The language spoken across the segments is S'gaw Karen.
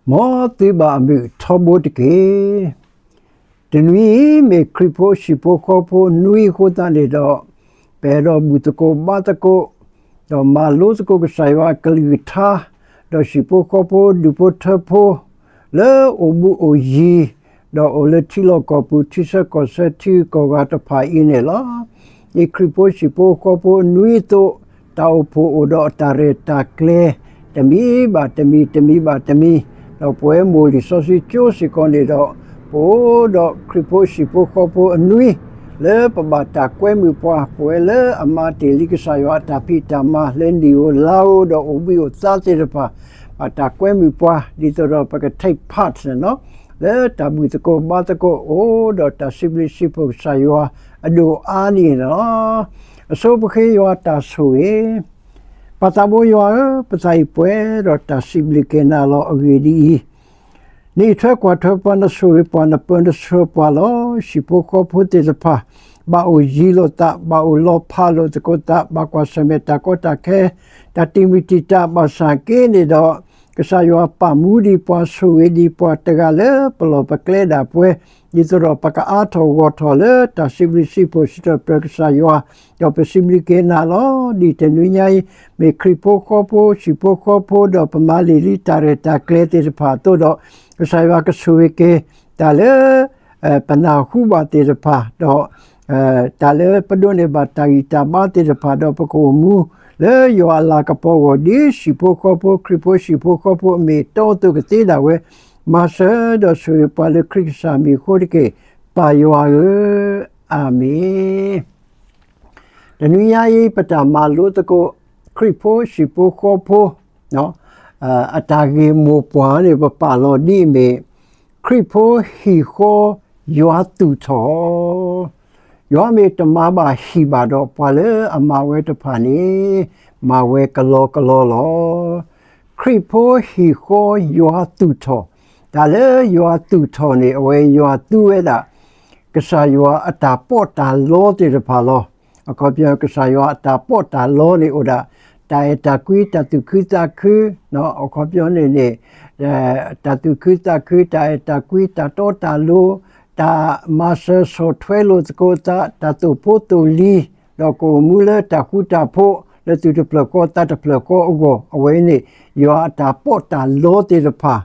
မ်သုဘၣ်အမုာ်ထီဘိတက့ၢ်. တနွံအံၤမ့ၢ်ခရံာ်ဖိဟံၣ်ဖိဃီဖိနွံအဃိသတးန့ၣ်ဒီး, ပအဲၣ်ဒိးဘူၣ်သကိးဘါသကိး, ဒီးမၤလိသကိးကစၢ်ယွၤအကလုၢ်ကထါ, ဒီးဟံၣ်ဖိဃီဖိဒူၣ်ဖိထၢဖိ, လၢအိၣ်ဘူးအိၣ်ယံၤ, ဒီးအိၣ်လၢထံလီၢ်ကီၢ်ပူၤ ထံဆၢကီၢ်ဆၢထံဂုၤကီၢ်ဂၤတဖၣ်အံၤန့ၣ်လီၤ. ဒ်ခရံာ်ဖိဟံၣ်ဖိဃီဖိနွံအသိး, တၢ်အိၣ်ဖှိၣ်အိၣ်ဒီးအတၢ်ရဲၣ်တၢ်ကျဲၤ, တမံၤဘၣ်တမံၤတမံၤဘၣ်တမံၤ, ဒီးပဝဲမိၢ်လံာ်စီဆှံကၠိစ့ၢ်ကီးန့ၣ်ဒီး, ပအိၣ်ဒီးခရံာ်ဖိဟံၣ်ဖိဃီဖိအနွံ, လၢပဘၣ်တၢ်ကွဲမုာ်ပှၤ, ပဝဲလၢအမၤတ့ၢ်လံကစၢ်ယွၤအတၢ်ဖံးတၢ်မၤလၢနံၣ်ဧိၤလါဧိၤဒီးအိၣ်ဘှံးအိၣ်သါသ့ၣ်တဖၣ်, ဘၣ်တၢ်ကွဲမုာ်ပှၤ ဒ်သိးဒီးပက take part န့ၣ်လီၤ. လၢတၢ်ဘူၣ်သကိးဘါသကိး အိၣ်ဒီးတၢ်စံးဘျုးစံးဖှိၣ်ကစၢ်ယွၤအဒိၣ်အါန့ၣ်လီၤ. အဆိပဃ့ယွၤတၢ်ဆိၣ်ဂ့ၤ, ပၢ်သးဘိယွၤဧၢ, ပသးအံၤပှဲၤဒီးတၢ်စံးဘျုးက့ၤနၤလီၤအဂ့ၢ်ဒ်အံၤ, နအံးထွဲကွၢ်ထွဲပှၤ နဆိၣ်ဂ့ၤပှၤ နပၢနဆှၢပှၤလီၤ. ဟံၣ်ဖိဃီဖိသ့ၣ်တဖၣ် ဘၣ်အိၣ်ယံၤလိာ်သး, ဘၣ်အိၣ်လီၤဖးလိာ်သကိးသး, ဘၣ်ကွၢ်ဆၢၣ်မဲာ်တၢ်ကီတၢ်ခဲ, တၢ်တံာ်မုၢ်တံာ်တာ်ဘၣ်ဆၣ်က့န့ၣ်ဒီး, ကစၢ်ယွၤပာ်မူဒံးပှၤ ဆိၣ်ဂ့ၤဒံးပှၤတဂၤလၢပလီၢ်ပကျဲဒၣ်ပှဲၤ, ဒ်သိးဒီးပကအါထီၣ်ဂီၢ်ထီၣ်လၢတၢ်စံးဘျုးစံးဖှိၣ်စံးထီၣ်ပတြၢၤကစၢ်ယွၤ, ဒီးပစံးဘျုးက့ၤနၤလီၤ. ဒ်တနွံညါအံၤ, မ့ၢ်ခရံာ်ဖိဃီဖိ ဟံၣ်ဖိဃီဖိ ဒီးပမၤလံာ်လံတၢ်ရဲၣ်တၢ်ကျဲၤသ့ၣ်တဖၣ်အသိးဒီး, ကစၢ်ယွၤကဆိၣ်ဂ့ၤက့ၤ တၢ်လၢ ပနၢ်ဟူဘၣ်သ့ၣ်တဖၣ်, ဒီး တၢ်လၢပဒိးန့ၢ်ဘၣ်တၢ်ဂံၢ်တၢ်ဘါသ့ၣ်တဖၣ်, ဒီးပကအိၣ်မူလၢယွၤအလၤကပီၤအဂီၢ် ဒ်ဟံၣ်ဖိဃီဖိ ခရံာ်ဖိဟံၣ်ဖိဃီဖိအမ့ၢ်အတီအသိးကသ့ဒၣ်ဝဲ, မၤစၢၤဒီးဆိၣ်ဂ့ၤပှၤလၢခရံာ်ကစၢ်မံၤအဃိတက့ၢ်, ပၢ်ယွၤဧၢ, အၤမ့ၣ်. တနွံညါအံၤ ပတၢ်မၤလိသကိး ခရံာ်ဖိဟံၣ်ဖိဃီဖိ အတၢ်ဂ့ၢ်မိၢ်ပှၢ်န့ၣ် ပပာ်လီၤဒ်အမ့ၢ်, ခရံာ်ဖိဟံၣ်ဃီယွၤသူၣ်ထီၣ်, ယွၤမ့ၢ်တမၤဘၣ်ဟံၣ်ဘၣ်ဒီး ပှၤလၢအမၤဝဲတဖၣ်န့ၣ် မၤဝဲကလီကလီလီၤ. ခရံာ်ဖိဟံၣ်ဃီယွၤသူၣ်ထီၣ်, တၢ်လၢယွၤသူၣ်ထီၣ်န့ၣ် အဝဲယွၤသူဝဲဒၣ် ကစၢ်ယွၤအတၢ်ပီးတၢ်လီသ့ၣ်တဖၣ်လီၤ. အခီပညီ ကစၢ်ယွၤအတၢ်ပီးတၢ်လီန့ၣ်အိၣ်ဒၣ် တၢ်အဲၣ်တၢ်ကွံ တၢ်သူၣ်ခုသးခု, အခီပညီန့ၣ်န့ၣ် တၢ်သူၣ်ခုသးခု တၢ်အဲၣ်တၢ်ကွံ တၢ်တီတၢ်လိၤ, တၢ်မၤစၢၤဆီၣ်ထွဲလိာ်သကိးသး တၢ်သိၣ်ဖိသိၣ်လံၤ, ဒီးကအိၣ်မူလၢတၢ်ဃူတၢ်ဖိး လၢသူၣ်တဖျၢၣ်ဃီသးတဖျၢၣ်ဃီအဂီၢ်, အဝဲန့ၣ် ယွၤအတၢ်ပီးတၢ်လီသ့ၣ်တဖၣ်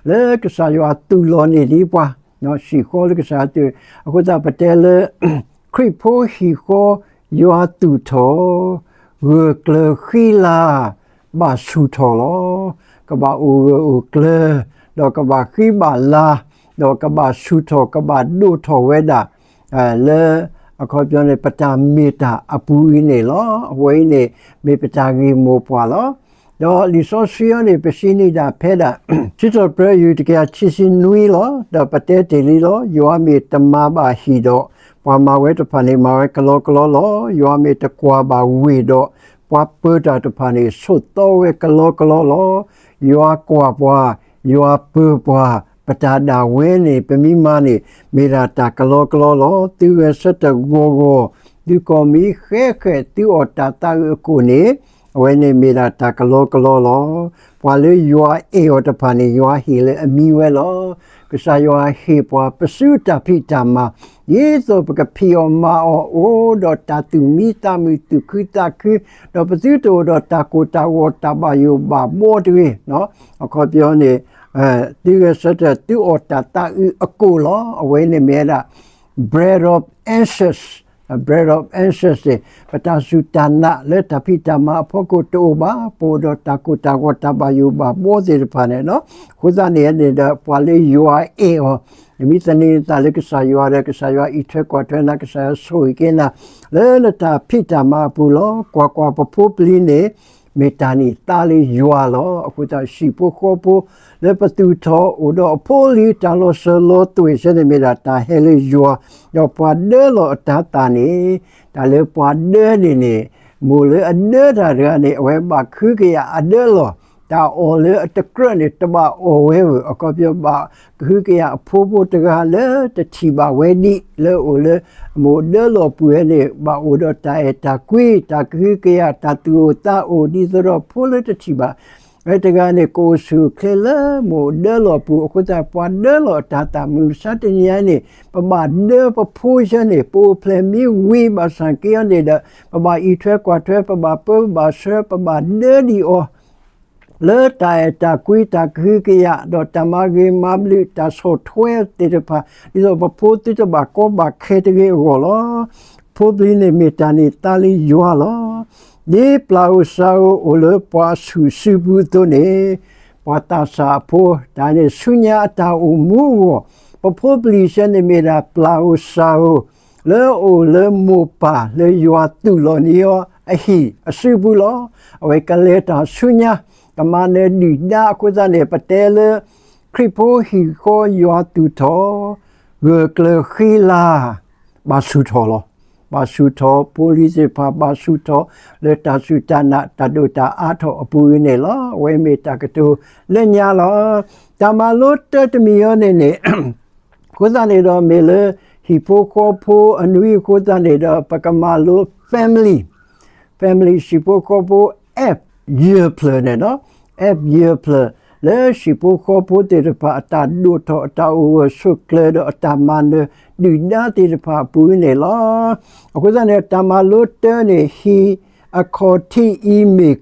လၢကစၢ်ယွၤသူၣ်လီၤန့ၢ်ဒံးပှၤ ဟံၣ်ဃီလၢကစၢ်ယွၤသူၣ်, အဃိသတးပတဲလၢ ခရံာ်ဖိဟံၣ်ဃီယွၤသူၣ်ထီၣ်, ဂၢၢ်ကျၢၤဃံလၤ ဘၣ်ဆူၣ်ထီၣ်လီၤ. ကဘၣ်အိၣ်ဂၢၢ်အိၣ်ကျၢၤ, ဒီးကဘၣ်ဃံဘၣ်လၤ, ဒီးကဘၣ်ဆူၣ်ထီၣ် ကဘၣ်ဒိၣ်ထီၣ်ဝဲဒၣ် လၢ အခီပညီန့ၣ် ပတၢ်မ့ၢ်တၢ်အပူၤအံၤန့ၣ်လီၤ. အဝဲအံၤန့ၣ် မ့ၢ်ပတၢ်ဂ့ၢ်မိၢ်ပှၢ်လီၤ. ဒီးလံာ်စီဆှံအံၤန့ၣ် ပစံးန့ၢ်ဒၣ်ဖဲဒၣ် စံးထီၣ်ပတြၢၤ ယူၢ်တကယၤခံဆံနွံလီၤ. ဒီးပတဲတ့ၢ်လံလီၤ. ယွၤမ့ၢ်တမၤဘၣ်ဟံၣ်ဒီး ပှၤမၤဝဲတဖၣ်န့ၣ် မၤဝဲကလီကလီလီၤ. ယွၤမ့ၢ်တကွၢ်ဘၣ်ဝ့ၢ်ဒီး ပှၤပၢၤတၢ်တဖၣ်န့ၣ် ဆိးသီဝဲကလီကလီလီၤ. ယွၤကွၢ်ပှၤ, ယွၤပၢၤပှၤ, ပတၢ်ဒၣ်ဝဲန့ၣ် ပမ့ၢ်မၤန့ၣ် မ့ၢ်ဒၣ်တၢ်ကလီကလီလီၤ. သုဂဲၤဆၢထၢၣ်ဂီၤဂီၤ, သုကီၢ်မံဃဲဃဲ, သုအီၣ်တၢ်သးအုးအကိၣ်န့ၣ်, အဝဲန့ၣ်မ့ၢ်ဒၣ်တၢ်ကလီကလီလီၤ. ပှၤလၢယွၤအဲၣ်အီၤတဖၣ်န့ၣ် ယွၤဟ့ၣ်လၢအမံဝဲလီၤ. ကစၢ်ယွၤဟ့ၣ်ပှၤပစုတၢ်ဖံးတၢ်မၤ, ဒ်သိးပကဖံးအီၣ်မၤအီၣ် အိၣ်ဒီးတၢ်သူၣ်မံသးမုာ် သူၣ်ခုသးခု, ဒီးပသုတအိၣ်ဒီးတၢ်ကိၢ်တၢ်ဂီၤ တၢ်ဘၣ်ယိၣ်ဘၣ်ဘှီတဂ့ၤ. အခီပညီန့ၣ် သုဂဲၤဆၢထၢၣ် သုအီၣ်တၢ်သးအုးအကိၣ်လီၤ. အဝဲန့ၣ်မ့ၢ်ဝဲဒၣ် bread of ashes, bread of ashes န့ၣ် ပတၢ်စူၢ်တၢ်နာ်လၢတၢ်ဖံးတၢ်မၤအဖီခိၣ်တအိၣ်ဘၣ်, ပအိၣ်ဒီးတၢ်ကိၢ်တၢ်ဂီၤ တၢ်ဘၣ်ယိၣ်ဘၣ်ဘှီသ့ၣ်တဖၣ်န့ၣ်လီၤ. အဃိသတးန့ၣ်န့ၣ်ဒီး ပှၤလၢယွၤအဲၣ်အီၤ, နမ့ၢ်သန့ၤနသးလၢကစၢ်ယွၤဒီး ကစၢ်ယွၤအံးထွဲကွၢ်ထွဲနၤ, ကစၢ်ယွၤဆိၣ်ဂ့ၤက့ၤနၤ လၢနတၢ်ဖံးတၢ်မၤအပူၤလီၤ. ကွၢ်ကွၢ်, ပဖိပလံၤန့ၣ် မ့ၢ်တၢ်န့ၢ်သါလၢယွၤလီၤ. အဃိသတး ဟံၣ်ဖိဃီဖိ လၢပသူၣ်ထီၣ်အိၣ်ဒီးအဖိအလံၤ တၢ်လီၤစၢၤလီၤသွဲၣ်ဆၢန့ၣ် မ့ၢ်ဒၣ်တၢ်ဟဲလၢယွၤ, ဒီးပှၤဒၢလီၤအတၤသၣ်န့ၣ်, တၢ်လၢပှၤဒၢန့ၣ်န့ၣ်, မိၢ်လၢအဒၢတၢ်တဂၤန့ၣ် အဝဲဘၣ်ကဟုကယာ်အဒၢလီၤ. တၢ်အီၣ်လၢအတကြၢးန့ၣ် တဘၣ်အီၣ်ဝဲဧၢ, အခီပညီဘၣ်ကဟုကယာ်အဖိဖိတဂၤလၢတထံၣ်ဘၣ်ဝဲဒံး လၢအအိၣ်လၢအမိၢ်ဒၢလီၤအပူၤဝဲန့ၣ် ဘၣ်အိၣ်ဒီးတၢ်အဲၣ်တၢ်ကွံ, တၢ်ကဟုကယာ်, တၢ်သူၣ်အိၣ်သးအိၣ် ဒ်သိးဒီးဖိလၢတထံၣ်ဘၣ် ဝဲတဂၤန့ၣ် ကအိၣ်ဆူၣ်အိၣ်ချ့လၢမိၢ်ဒၢလီၢ်ပူၤ အဃိသတး ပှၤဒၢလီၣ်အတၤသၣ် မုၢ်မဆါတနံၤအံၤန့ၣ် ပဘၣ်ဒၢပဖိဆၢန့ၣ် ပအိၣ်ဖျဲၣ်မ့ၢ်ဝံၤဘၣ်ဆၣ်က့အီၤန့ၣ်ဒီး ပဘၣ်အံးထွဲကွၢ်ထွဲ ပဘၣ်ပၢပဘၣ်ဆှၢ ပဘၣ်ဒၢဒံးအီၤ လၢတၢ်အဲၣ်တၢ်ကွံ တၢ်ကဟုကယာ် ဒီးတၢ်မၤဂ့ၤမၤဘျုး တၢ်ဆီၣ်ထွဲသ့ၣ်တဖၣ် ဒ်သိးပဖိသုတဘၣ်ကီဘၣ်ခဲတဂ့ၤအဂီၢ်လီၤ. ဖိပျံၤန့ၣ်မ့ၢ်တၢ်န့ၢ်သါလၢယွၤလီၤ. ဒ်ပျၢ်ဧိၤစၢ်ဧိၤအိၣ်လၢပှၤဆူၣ်စုပူၤအသိးန့ၣ် ပှၤသးစၢ်အဖိ တၢ်န့ၣ်ဆူညါအတၢ်အိၣ်မူအဂီၢ် ပဖိပလံၤဆၢန့ၣ်မ့ၢ်ဒၣ်ပျၢ်ဧိၤစၢ်ဧိၤ လၢအအိၣ်လၢမိၢ်ပၢ်လၢယွၤသူၣ်လီၤန့ၢ်အီၤအဟံၣ်အစုပူၤလီၤ. အဝဲကလဲၤတၢ်ဆူညါ ကမၤနၢၤဒုၣ်ဒါအဃိသတးန့ၣ် ပတဲလၢ ခရံာ်ဖိဟံၣ်ဃီယွၤသူၣ်ထီၣ် ဂၢၢ်ကျၢၤဃံလၤ ဘၣ်ဆူၣ်ထီၣ်လီၤ. ဘၣ်ဆူၣ်ထီၣ် ဖိလံၤသ့ၣ်တဖၣ် ဘၣ်ဆူၣ်ထီၣ်လၢတၢ်စူၢ်တၢ်နာ် တၢ်ဒိၣ်တၢ်အါထီၣ်အပူၤအံၤန့ၣ်လီၤ. အဝဲမ့ၢ်တၢ်ကတိၤလၢညါလီၤ. တၢ်မၤလိတၢတမံၤအံၤန့ၣ်န့ၣ် အဃိသတးန့ၣ်ဒီး မ့ၢ်လၢဟံၣ်ဖိဃီဖိအနွံအဃိသတးန့ၣ်ဒီး ပကမၤလိ family family ဟံၣ်ဖိဃီဖိ F ယဲၢ်ဖျၢၣ်န့ၣ်လီၤ. F ယဲၢ်ဖျၢၣ် လၢဟံၣ်ဖိဃီဖိသ့ၣ်တဖၣ် အတၢ်ဒိၣ်ထီၣ် အတၢ်အိၣ်ဂၢၢ်ဆိးကျၢၤဒီး အတၢ်မၤနၢၤဒုၣ်ဒါသ့ၣ်တဖၣ်အပူၤန့ၣ်လီၤ. အဃိသတးန့ၣ် တၢ်မၤလိတၢန့ၣ် ဟံၣ်အခီၣ်ထံးအံၤမ့ၢ်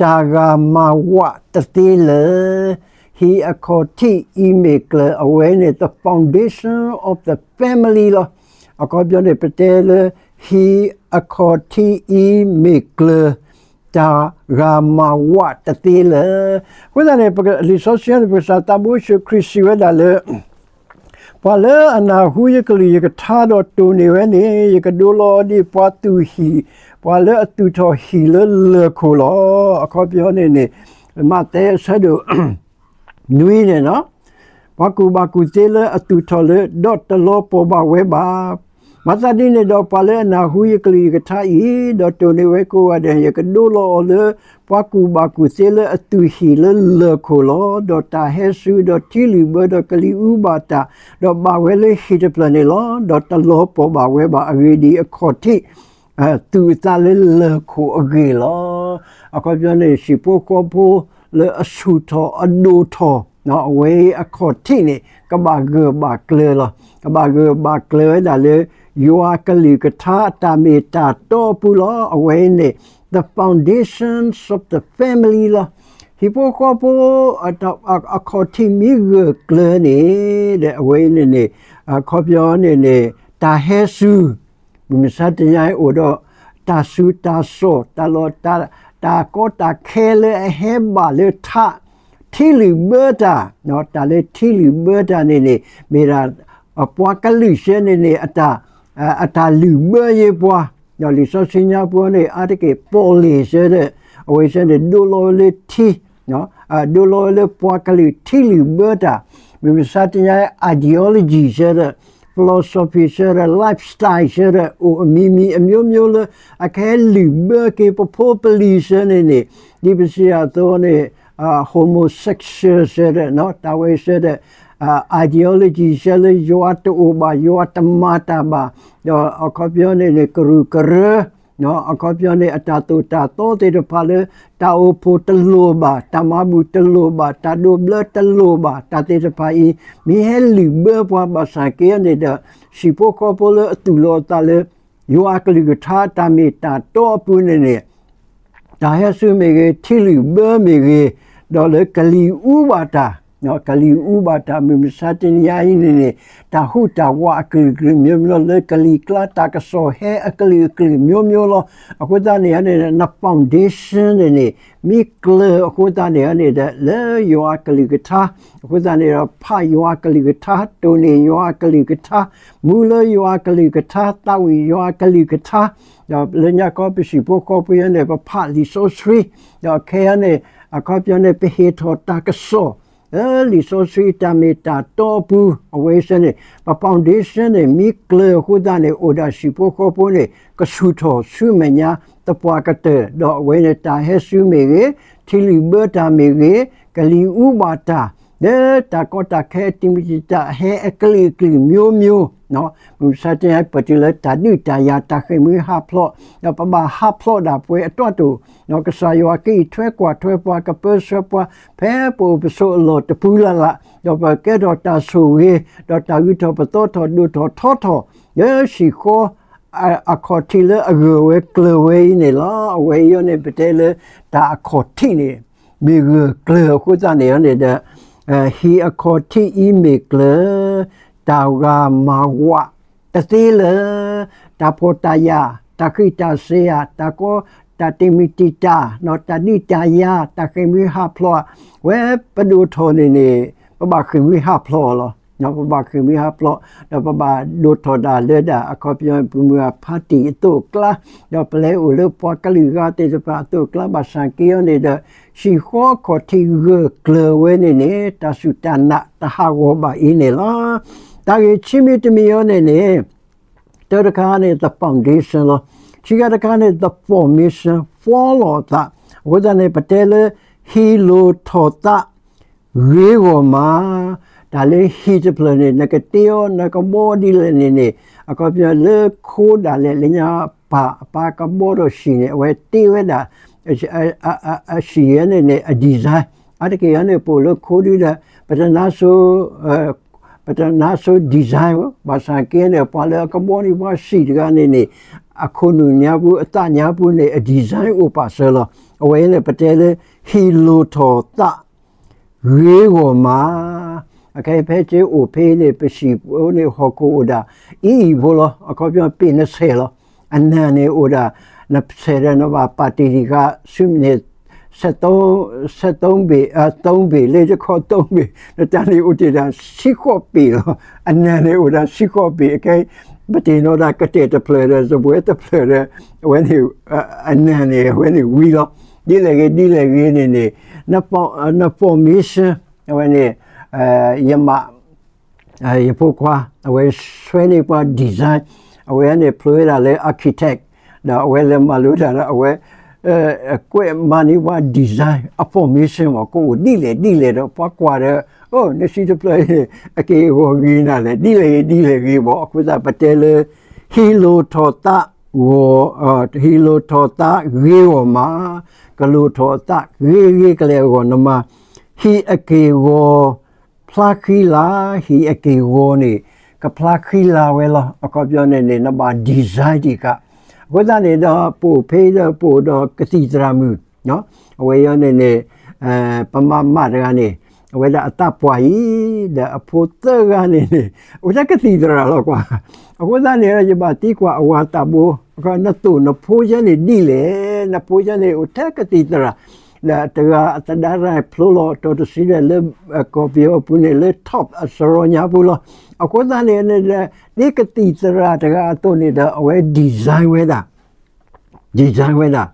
ကျၢၤ တၢ်ဂၤမၤဝးတသ့လၢၤ. ဟံၣ်အခီၣ်ထံးအံၤမ့ၢ်ကျၢၤ အဝဲန့ၣ် the foundation of the family လီၤ. အခီပညီန့ၣ် ပတဲလၢ ဟံၣ်အခီၣ်ထံးအံၤမ့ၢ်ကျၢၤ တၢ်ဂၤမၤဝးတသ့လၢၤ. အဃိသတးန့ၣ် လံာ်စီဆှံန့ၣ် ပကစၢ်သးဘိယ့ၣ်ၡူးခရံာ်စံးဝဲဒၣ်လၢ ပှၤလၢအနၢ်ဟူယကလုၢ်ယကထါဒီးတိၢ်န့ၢ်ဝဲန့ၣ် ယကဒိလီၤအီၤဒ်ပှၤသူၣ်ဟံၣ်, ပှၤလၢအသူၣ်ထီၣ်ဟံၣ်လၢလၢၢ်ခိၣ်လီၤ. အခီပညီန့ၣ်န့ၣ် မးသဲအဆၢဒိၣ် နွံန့ၣ်လီၤ. ပှၤကူၣ်ဘၣ်ကူၣ်သ့လၢအသူၣ်ထီၣ်လၢ ဒီးတလီၤပှီၢ်ဘၣ်ဝဲဘၣ်. မၤသးဒ်န့ၣ်ဒီး ပှၤလၢအနၢ်ဟူယကလုၢ်ယကထါအံၤ ဒီးတိၢ်န့ၢ်ဝဲကိးဂၤဒဲး ယကဒိလီၤအီၤလၢ ပှၤကူၣ်ဘၣ်ကူၣ်သ့လၢအသူၣ်ဟံၣ်လၢလၢၢ်ခိၣ်လီၤ. ဒီးတၢ်ဟဲစူၤဒီးထံလုၢ်ဘၢဒီးကလံၤအူဘၣ်တၢ်, ဒီးဘၣ်ဝဲလၢဟံၣ်တဖျၢၣ်န့ၣ်လီၤ. ဒီးတလီၤပှီၢ်ဘၣ်ဝဲဘၣ်. အဂ့ၢ်ဒ်အံၤ အခီၣ်ထံး သူၣ်အသးလၢလၢၢ်ခိၣ်အဂ့ၢ်လီၤ. အခီပညီန့ၣ် ဟံၣ်ဖိဃီဖိလၢအဆူၣ်ထီၣ်အဒိၣ်ထီၣ် အဝဲအခီၣ်ထံးန့ၣ် ကဘၣ်ဂၢၢ်ဘၣ်ကျၢၤလီၤ. ကဘၣ်ဂၢၢ်ဘၣ်ကျၢၤဝဲဒၣ်လၢ ယွၤကလုၢ်ကထါတၢ်မ့ၢ်တၢ်တီအပူၤလီၤ. အဝဲန့ၣ် the foundations of the family လီၤ. ဟံၣ်ဖိဃီဖိ အခီၣ်ထံးမ့ၢ်ဂၢၢ်ကျၢၤန့ၣ် ဒီးအဝဲန့ၣ်န့ၣ် အခီပညီန့ၣ်န့ၣ် တၢ်ဟဲစူၤ မုၢ်မဆါတနံၤအံၤအိၣ်ဒီး တၢ်စူၤတၢ်စိၣ် တၢ်လီၢ် တၢ်ကီတၢ်ခဲလၢအဟဲဘၣ်လၢထး ထံလုၢ်ဘၢတၢ်, တၢ်လၢထံလုၢ်ဘၢတၢ်န့ၣ်န့ၣ် မ့ၢ်ဒၣ် ပှၤကလုာ်ဆၢန့ၣ်န့ၣ် အတၢ်လုၢ်ဘၢယဲပှၤ, လံာ်စီဆှံညါပူၤန့ၣ် အါတက့ၢ် ပီၣ်လဲၣ်ဆၢဒီး အဝဲဆၢန့ၣ် ဒိလီၤဝဲလၢထံ ဒိလီၤဝဲလၢပှၤကလုာ်ထံလုၢ်ဘၢတၢ်, မုၢ်မဆါတနံၤအံၤ ideology ဆၢဒီး philosophy ဆၢဒီး lifestyle ဆၢဒီး အိၣ်အမံၤမံၤအမျိုးမျိုးလၢ အကဟဲလုၢ်ဘၢက့ၤပဖိပလံၤဆၢန့ၣ်န့ၣ် ဒ်ပစံးအသိးန့ၣ် homosexual ဆၢဒီး တၢ်ဝဲဆၢဒီး ideology ဆၢလၢယွၤတအိၣ်ဘၣ် ယွၤတမၤတၢ်ဘၣ်, ဒီးအခီပညီန့ၣ်န့ၣ် ကရူၢ်ကရၢ အခီပညီန့ၣ် အတၢ်သိၣ်တၢ်သီသ့ၣ်တဖၣ်လၢ တၢ်အိၣ်ဖှိၣ်တလိၣ်ဘၣ်, တၢ်မၤဘူၣ်တလိၣ်ဘၣ်, တၢ်ဒိးဘျၢတလိၣ်ဘၣ်, တၢ်သ့ၣ်တဖၣ်အံၤ မ့ၢ်ဟဲလုၢ်ဘၢပှၤဘၣ်ဆၣ်က့န့ၣ်ဒီး ဟံၣ်ဖိဃီဖိလၢအသူၣ်လီၤအသးလၢ ယွၤအကလုၢ်ကထါတၢ်မ့ၢ်တၢ်တီအပူၤန့ၣ်န့ၣ် တၢ်ဟဲစူၤမ့ၢ်ဂ့ၤ, ထံလုၢ်ဘၢမ့ၢ်ဂ့ၤ, ဒီးလၢကလံၤအူဘၣ်တၢ်, ကလံၤအူဘၣ်တၢ် မုၢ်မဆါတနံၤအံၤန့ၣ်န့ၣ် တၢ်ဟူးတၢ်ဝးအကလုာ်ကလုာ် မျိုးမျိုးလီၤ လၢကလံၤကျါ တၢ်ကစီၣ်ဟဲအကလုာ်ကလုာ် မျိုးမျိုးလီၤ. အဃိသတးန့ၣ်န့ၣ် န foundation န့ၣ်န့ၣ် မ့ၢ်ကျၢၤအဃိသတးန့ၣ်န့ၣ်ဒီး လၢယွၤအကလုၢ်ကထါ အဃိသတးန့ၣ်ဒီး ဖးယွၤအကလုၢ်ကထါ တိၢ်န့ၢ်ယွၤအကလုၢ်ကထါ မူလၢယွၤအကလုၢ်ကထါ သးဝံၣ်ယွၤအကလုၢ်ကထါ, ဒီးလၢညါခီပဟံၣ်ဖိဃီဖိအံၤန့ၣ် ပဖးလံာ်စီဆှံ, ဒီးခဲအံၤန့ၣ် အခီပညီန့ၣ် ပဟ့ၣ်ထီၣ်တၢ်ကစီၣ် လၢလံာ်စီဆှံတၢ်မ့ၢ်တၢ်တီအပူၤ အဝဲဆၢန့ၣ် ပ foundation န့ၣ် မ့ၢ်ကျၢၤအဃိသတးန့ၣ် အိၣ်ဒၣ်ဟံၣ်ဖိဃီဖိန့ၣ် ကဆူၣ်ထီၣ်ဆူမဲာ်ညါသပှၢ်ကတၢၢ် ဒီးအဝဲန့ၣ် တၢ်ဟဲစူၤမ့ၢ်ဂ့ၤ, ထံလုၢ်ဘၢတၢ်မ့ၢ်ဂ့ၤ, ကလံၤအူဘၣ်တၢ် လၢတၢ်ကီတၢ်ခဲအတံၤမတံၤတၢ်ဟဲအကလုာ်ကလုာ်မျိုးမျိုး, မုၢ်မဆါတနံၤအံၤ ပတုၤလၢတၢ်ဒုးတၢ်ယၤ တၢ်ဃ့ၢ်မှံဟးဖျိး, ဒီးပဘၣ်ဟးဖျိးဒၣ်ပှဲၤအတီၢ်တိာ်, ကစၢ်ယွၤကအံးထွဲကွၢ်ထွဲပှၤ ကပၢဆှၢပှၤ ဖဲပအိၣ်ပဆိးအလီၢ်တပူၤလၢ်လၢ်, ဒီးပကဲထီၣ်တၢ်ဆိၣ်ဂ့ၤ, ဒီးတၢ်ဂုၤထီၣ်ပသီထီၣ် ဒိၣ်ထီၣ်ထီထီၣ်, လၢဟံၣ်ဃီ အခီၣ်ထံးလၢအဂၢၢ်ဝဲကျၢၤဝဲအံၤန့ၣ်လီၤ. အဝဲအံၤန့ၣ် ပတဲလၢတၢ်အခီၣ်ထံးန့ၣ် မ့ၢ်ဂၢၢ်ကျၢၤအဃိသတးန့ၣ်န့ၣ်ဒီး, ဟံၣ်အခီၣ်ထံးအံၤမ့ၢ်ကျၢၤ, တၢ်ဂၤမၤဝးတသ့လၢၤ, တၢ်ဖှီၣ်တၢ်ယာ်, တၢ်ဃံးတၢ်စ့ၤဧါ, တၢ်ကီ, တၢ်တံၤမံၤတံာ်တာ်, တၢ်ဒုးတၢ်ယၤ, တၢ်ဃ့ၢ်မှံဟးဖျိး, ဝဲပဒိၣ်ထီၣ်န့ၣ်န့ၣ် ပဘၣ်ဃ့ၢ်မှံဟးဖျိးလီၤ. ပဘၣ်ဃ့ၢ်မှံဟးဖျိး, ဒီးပဘၣ်ဒိၣ်ထီၣ်ဒၣ်လၢဒၣ် အခီပညီ ပမုၢ်အဖါတံၢ်အသိးအကျါ, ဒီးပလဲၤအိၣ်လၢပှၤကလုာ်ဂၤသ့ၣ်တဖၣ်အသိးအကျါ ဘၣ်ဆၣ်က့အံၤန့ၣ်ဒီး, ဟံၣ်ဃီအခီၣ်ထံးဂၢၢ်ကျၢၤဝဲန့ၣ်န့ၣ် တၢ်စူၢ်တၢ်နာ်တဟးဂီၤဘၣ်အံၤန့ၣ်လီၤ. တၢ်ဂ့ၢ်ခံမံၤတမံၤအံၤန့ၣ်န့ၣ် တၢတခါန့ၣ် the foundation လီၤ. ခံခါတခါန့ၣ် the formation ဖီလီၤအသး, အဃိသတးန့ၣ် ပတဲလၢ ဟံၣ်လိၣ်ထီၣ်သး ဂ့ၤဂီၢ်မး, တၢ်လၢဟံၣ်တဖျၢၣ်န့ၣ် နကတ့အီၤ နကဘီဒ်လဲၣ်န့ၣ်န့ၣ်, အခီပညီလၢခိဒၣ်လဲာ် လၢညါပၢ်အပၢ်ကဘီဒီးဟံၣ်န့ၣ် အဝဲတ့ဝဲဒၣ် ဟံၣ်န့ၣ်န့ၣ် အ design, အါတက့ၢ်အံၤန့ၣ် ပအိၣ်လၢခိဒုဒီး ပတနါစိၤ ပတနါစိၤ design ဘၣ်ဆၣ်က့န့ၣ် ပှၤလၢအကဘီန့ၢ်ပှၤဟံၣ်တဂၤန့ၣ်န့ၣ် အခိၣ်နူာ်ညါပူၤ အသးညါပူၤန့ၣ် အ design အိၣ်ပာ်စၢၤလီၤ. အဝဲအံၤန့ၣ် ပတဲလၢ ဟံၣ်လိၣ်ထီၣ်သး ဂ့ၤဂီၢ်မး, အခဲအံၤဖဲက့အိၣ်ဖဲအံၤန့ၣ် ပဟံၣ်ဖိန့ၣ် ဟီၣ်ခိၣ်အိၣ်ဒၣ် အံၤအံၤဖိလီၤ. အခီပညီ ပေၣ်နဆဲးလီၤ. အနံၣ်န့ၣ်အိၣ်ဒၣ် နဆဲးဒီးနဘၣ်ပာ်တ့ၢ်တံၢ်ဃာ် ဆူမ့ၢ်န့ၣ် ဆဲး ဆဲးဘ့ၣ် အ သုံးဘ့ၣ် လၢယခီ သုံးဘ့ၣ် နတၢ်န့ၣ်အိၣ်တ့ၢ်ဒၣ် ဆံဃိးဘ့ၣ်လီၤ. အနံၣ်န့ၣ်အိၣ်ဒၣ် ဆံဃိးဘ့ၣ် အခဲအံၤ ပတ့ၢ်နီၣ်ဒၣ် ကတဲာ်တဖျၢၣ်ဒီး စပွဲတဖျၢၣ်ဒီး အဝဲန့ၣ် အနံၣ်န့ၣ် အဝဲန့ၣ်ဝံၤလီၤ. ဒ်လဲၣ်ဂ့ၤ ဒ်လဲၣ်ဂ့ၤန့ၣ်န့ၣ် န formation အဝဲန့ၣ် ယမး ယဖိခွါ အဝဲဆွဲန့ၢ်ပှၤ design, အဝဲန့ၣ်ဖျိဝဲဒၣ်လၢ architect, ဒီးအဝဲလဲၤမၤလိတၢ်ဒီး အဝဲ ကွဲးမၤန့ၢ်ပှၤ design အ formation မ့ၢ် ကအိၣ်ဒ်လဲၣ်ဒ်လဲၣ်ဒီး ပှၤကွၢ်ဒီး အိၣ် နဟံၣ်တဖျၢၣ်အံၤ အက့ၢ်အဂီၤဂ့ၤနၤလဲၣ် ဒ်လဲၣ်ဂ့ၤဒ်လဲၣ်ဂ့ၤမ့ၢ် အဃိသတးပတဲလၢ ဟံၣ်လိၣ်ထီၣ်သးဂီၢ် ဟံၣ်လိၣ်ထီၣ်သးဂ့ၤဂီၢ်မး, ကလိၣ်ထီၣ်အသးဂ့ၤဂ့ၤကလဲာ်အဂီၢ် နမၤ ဟံၣ်အက့ၢ်အဂီၤ ဖျါဃံလၤ, ဟံၣ်အက့ၢ်အဂီၤန့ၣ် ကဖျါဃံလၤဝဲလီၤ. အခီပညီန့ၣ်န့ၣ် နဘၣ် design တံၢ်ဃာ်. အဃိသတးန့ၣ်ဒီး ပအိၣ်ဖဲအံၤဒီး ပအိၣ်ဒီးကသံၣ်သရၣ်မုၣ် အဝဲအံၤန့ၣ်န့ၣ် ပမၤမးတဂၤန့ၣ် အဝဲဒၣ်အသးပှၢ်အံၤ ဒီးအဖိသၢဂၤန့ၣ်န့ၣ် အဝဲဒၣ်ကသံၣ်သရၣ်လီၤကွၢ်. အဃိသတးန့ၣ်ဒီး ယဘၣ်သံကွၢ်အဝၤသးဘိ နသိၣ်နဖိယဲန့ၣ်ဒ်လဲၣ်, နဖိယဲန့ၣ်အိၣ်ထဲကသံၣ်သရၣ် ဒီးတဂၤအသဒါရၢ်ဖျိလီၤ တီၢ်တဆံဒီးလၢ ကီၢ်ပယီၤအပူၤန့ၣ် လၢ top အစရီညါပူၤလီၤ. အဃိသတးန့ၣ် ဒ်ကသံၣ်သရၣ်တဂၤအသိးန့ၣ်ဒီး အဝဲ design ဝဲဒၣ် design ဝဲဒၣ်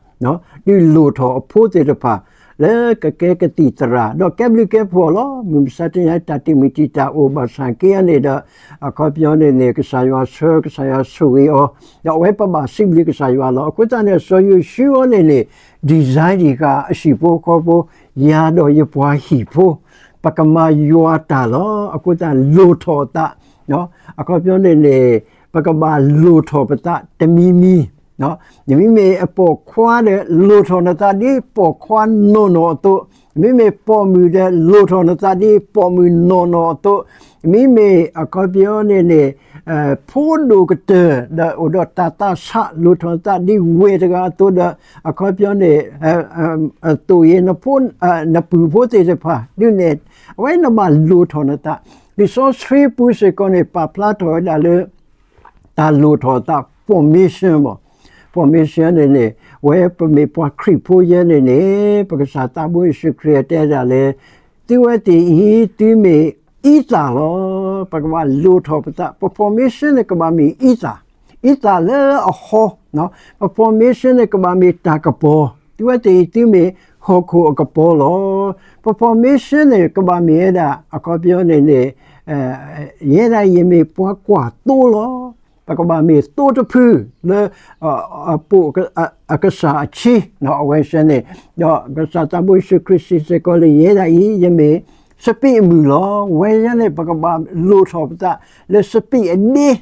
ဒုးလိၣ်ထီၣ်အဖိသ့ၣ်တဖၣ် လၢကကဲကသံၣ်သရၣ် ဒီးကဲဘျုးကဲဖှိၣ်အီၤလီၤ. မုၢ်မဆါတနံၤအံၤ တၢ်တံၢ်မုၢ်တံာ်တာ်အိၣ်ဘၣ်ဆၣ်က့အံၤန့ၣ်ဒီး အခီပညီန့ၣ်န့ၣ် ကစၢ်ယွၤဆှၢ ကစၢ်ယွၤဆိၣ်ဂ့ၤအီၤ ဒီးအဝဲပဘၣ်စံးဘျုးကစၢ်ယွၤလီၤ. အဃိသတးန့ၣ် စီၤယိၤၡူအံၤန့ၣ်န့ၣ် design တံၢ်ဃာ်အဟံၣ်ဖိဃီဖိ ယၤဒီးယပှၤဟံၣ်ဖိ ပကမၤယွၤတၢ်လီၤ. အဃိသတးလိၣ်ထီၣ်အသး အခီပညီန့ၣ်န့ၣ် ပကဘၣ်လိၣ်ထီၣ်ပသးတမံၤမံၤ မ့မ့ၢ်အပိာ်ခွါဒီး လိၣ်ထီၣ်နသးဒ်ပိာ်ခွါနီၢ်နီၢ်အသိး, မ့မ့ၢ်ပိာ်မုၣ်ဒီးလိၣ်ထီၣ်နသးဒ်ပိာ်မုၣ်နီၢ်နီၢ်အသိး, မ့မ့ၢ်အခီပညီန့ၣ်န့ၣ် ဖိဒိၣ်ကတၢၢ်ဒီးအိၣ်ဒီးတၢ်သးဆး လိၣ်ထီၣ်နသးဒ်ဝဲၢ်တဂၤအသိးဒီး အခီပညီန့ၣ် သိၣ်ယ့ၤ နပုၢ်ဖိသ့ၣ်တဖၣ်ဒ်န့ၣ် အဝဲနဘၣ်လိၣ်ထီၣ်နသး. လံာ်စီဆှံပူၤစ့ၢ်ကီးန့ၣ် ပာ်ဖျါထီၣ်ဝဲဒၣ်လၢ တၢ်လိၣ်ထီၣ်အသး formation မ့ၢ် formation န့ၣ်န့ၣ် ဝဲပမ့ၢ်ပှၤခရံာ်ဖိယဲန့ၣ်န့ၣ် ပကစၢ်သးဘိယ့ၣ်ၡူးခရံာ်တဲဒၣ်လၢ သုဝဲသ့ၣ်အံၤ သုမ့ၢ်အံသၣ်လီၤ. ပကဘၣ်လိၣ်ထီၣ်ပသး ပ formation န့ၣ် ကဘၣ်မ့ၢ်အံသၣ်, အံသၣ်လၢအဟီ, ပ formation န့ၣ် ကဘၣ်မ့ၢ်တၢ်ကပီၤ, သုဝဲသ့ၣ်အံၤ သုမ့ၢ်ဟီၣ်ခိၣ်အကပီၤလီၤ. ပ formation န့ၣ် ကဘၣ်မ့ၢ်ဝဲဒၣ် အခီပညီန့ၣ်န့ၣ် ယဲဒၣ်ယမ့ၢ်ပှၤကွၢ်သိလီၤ. ပကဘၣ်မ့ၢ်သိတဖုလၢ အပိာ်အကစၢ်အဆံ အဝဲဆဲန့ၣ် ဒီးကစၢ်သးဘိယ့ၣ်ၡူးခရံာ်စံးစ့ၢ်ကီးလၢ ယဲဒၣ်အံၤ ယမ့ၢ် စပံးအမုၢ်လီၤ. ဝဲန့ၣ် ပကဘၣ်လိၣ်ထီၣ်ပသးလၢစပံးအဒ့ ဒီး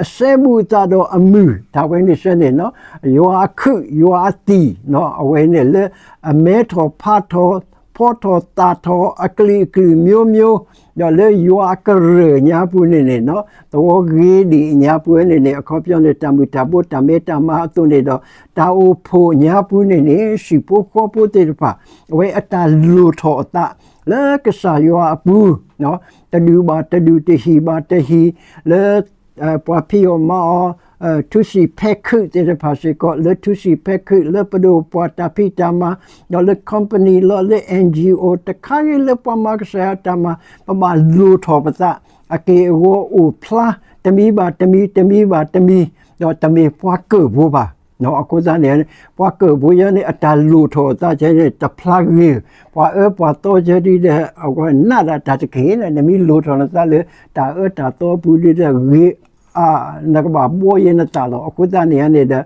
အစဲဘူးအသးဒီးအမုၢ် တၢ်ဝဲန့ၣ်ဆၢန့ၣ်, ယွၤအခုး ယွၤအသံၣ်, အဝဲန့ၣ်လၢအမဲထီၣ်ဖးထီၣ် ဖီထီၣ်သၣ်ထီၣ် အကလုာ်ကလုာ်မျိုးမျိုး, ဒီးလၢယွၤအကရၢၢ်ညါပူၤန့ၣ်န့ၣ်, သဝီဂ့ၤဒံၣ်ညါပူၤဝဲန့ၣ်န့ၣ် အခီပညီန့ၣ် တၢ်မုၢ်တၢ်ဘိ တၢ်မဲတၢ်မါအသိးန့ၣ်ဒီး တၢ်အိၣ်ဖှိၣ်ညါပူၤန့ၣ်န့ၣ် ဟံၣ်ဖိဃီဖိသ့ၣ်တဖၣ် အဝဲအတၢ်လိၣ်ထီၣ်အသး လၢကစၢ်ယွၤအပူၤ, တဒူၣ်ဘၣ်တဒူၣ် တဟံၣ်ဘၣ်တဟံၣ်, လၢ ပှၤဖံးအီၣ်မၤအီၣ် ထူစံာ်ဖဲခုးသ့ၣ်တဖၣ်စ့ၢ်ကီး လၢထူစံာ်ဖဲခုး လၢပဒိၣ်ပှၤတၢ်ဖံးတၢ်မၤ, ဒီးလၢ company လီၤ လၢ N G O တခါဂ့ၤ လၢပှၤမၤကစၢ်ယွၤတၢ်မၤ ပဘၣ်လိၣ်ထီၣ်ပသး အက့ၢ်အဂီၤအိၣ်ဖျါ တမံၤဘၣ်တမံၤ တမံၤဘၣ်တမံၤ, ဒီးတမ့ၢ်ပှၤကၢၢ်ဖိဘၣ်. အဃိသတးန့ၣ် ပှၤကၢၢ်ဖိယဲန့ၣ် အတၢ်လိၣ်ထီၣ်အသးကဲန့ၣ် တဖျါဂ့ၤ, ပှၤအၢပှၤသီကဲဒ်ဒီး အဝဲနးဒၣ်တၢ်တက့ၢ်န့ၣ် နမ့ၢ်လိၣ်ထီၣ်နသးလၢ တၢ်အၢတၢ်သီအပူၤဒ်ဒီးဂ့ၤ နကဘၣ်ဘှီယဲနသးလီၤ. အဃိသတးန့ၣ်န့ၣ်ဒီး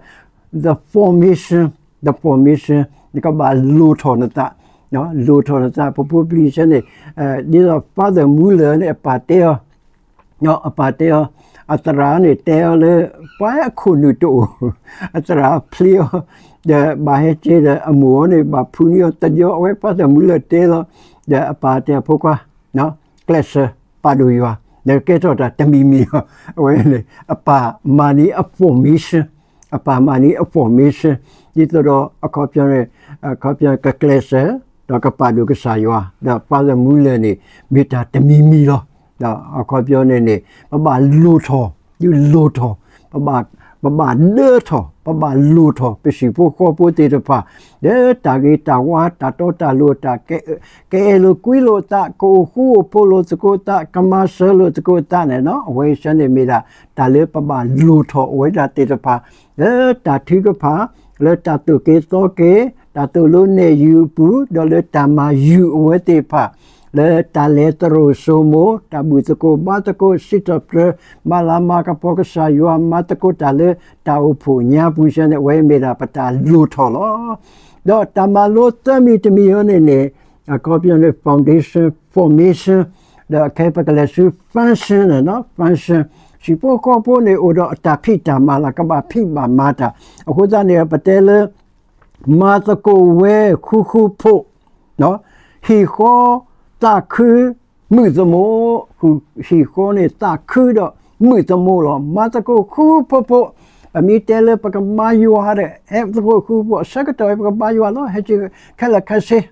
the formation, the formation နကဘၣ်လိၣ်ထီၣ်နသး, လိၣ်ထီၣ်နသး ပဖိပလံၤဆၢန့ၣ် ဒ်သိး Father Muller န့ၣ် အပၢ်တဲအီၤ အပၢ်တဲအီၤ အသရၣ်န့ၣ်တဲအီၤလၢ ပှၤအခိၣ်နူာ်တအိၣ်, အသရၣ်ဖျ့အီၤ ဒီးဘၣ်ဟဲက့ၤဒီး အမိၢ်အီၤန့ၣ် ဘၣ်ဖုးန့ၢ်အီၤတယီ အဝဲ Father Muller တဲလီၤ, ဒီးအပၢ်တဲအဖိခွါ ကျဲးစၢးပာ်ဒိၣ်ယွၤ ဒီးကဲထီၣ်တၢ်တမံၤမံၤလီၤ. အဝဲန့ၣ် အပၢ်မၤန့ၢ်အ formation, အပၢ်မၤန့ၢ်အ formation ဒ်သိးဒီးအခီပညီန့ၣ် အခီပညီကကျဲးစၢး ဒီးကပာ်ဒိၣ်ကစၢ်ယွၤ ဒီး Father Muller န့ၣ် မ့ၢ်တၢ်တမံၤမံၤလီၤ. ဒီးအခီပညီန့ၣ်န့ၣ် ပဘၣ်လိၣ်ထီၣ် ဒုးလိၣ်ထီၣ် ပဘၣ်ဒၢထီၣ် ပဘၣ်လိၣ်ထီၣ် ပဟံၣ်ဖိဃီဖိသ့ၣ်တဖၣ် လၢတၢ်ဂ့ၤတၢ်ဝါ တၢ်တီတၢ်လိၤ တၢ် ကအဲၣ်လိာ်ကွံလိာ်အသး ကအိၣ်ဃူအိၣ်ဖိးလိာ်သကိးအသး ကမၤစၢၤလိာ်သကိးအသးန့ၣ် အဝဲဆၢန့ၣ်မ့ၢ်ဒၣ် တၢ်လၢပဘၣ်လိၣ်ထီၣ်အဝဲဒၣ်သ့ၣ်တဖၣ် လၢတၢ်ထုကဖၣ် လၢတၢ်သိၣ်က့ၤသီက့ၤ တၢ်သိၣ်လိနဲၣ်ယုၤအပူၤ ဒီးလၢတၢ်မၤယုၤအဝဲသ့ၣ်တဖၣ် လၢတၢ်လဲၤသရိာ်စိမိၤ တၢ်ဘူၣ်သကိးဘါသကိး စံးထီၣ်ပတြၢၤ မၤလၤမၤကပီၤကစၢ်ယွၤ မၤသကိးတၢ်လၢတၢ်အိၣ်ဖှိၣ်ညါပူၤဆၢန့ၣ် အဝဲမ့ၢ်ဒၣ်ပတၢ်လိၣ်ထီၣ်လီၤ. ဒီးတၢ်မၤလိသၢမံၤတမံၤအံၤန့ၣ်န့ၣ် အခီပညီန့ၣ် foundation, formation ဒီးခဲအံၤပကလဲၤဆူ function န့ၣ် function ဟံၣ်ဖိဃီဖိန့ၣ် အိၣ်ဒီးအတၢ်ဖံးတၢ်မၤလီၤ ကဘၣ်ဖံးဘၣ်မၤတၢ် အဃိသတးန့ၣ် ပတဲလၢ မၤသကိးဝဲဃူဃူဖိး ဟံၣ်ဃီသးခုမုၣ်သမိး, ဟံၣ်ဃီန့ၣ် သးခုဒီးမုၣ်သမိးလီၤ. မၤသကိးဃူဃူဖိးဖိး, ပမ့ၢ်တဲလၢပကဘါယွၤဒီး ဟဲသကိးဃူဖိး, အဆၢကတီၢ်ပကဘါယွၤလီၤ. ဟဲက့ၤခဲလၢာ်ခဲဆ့,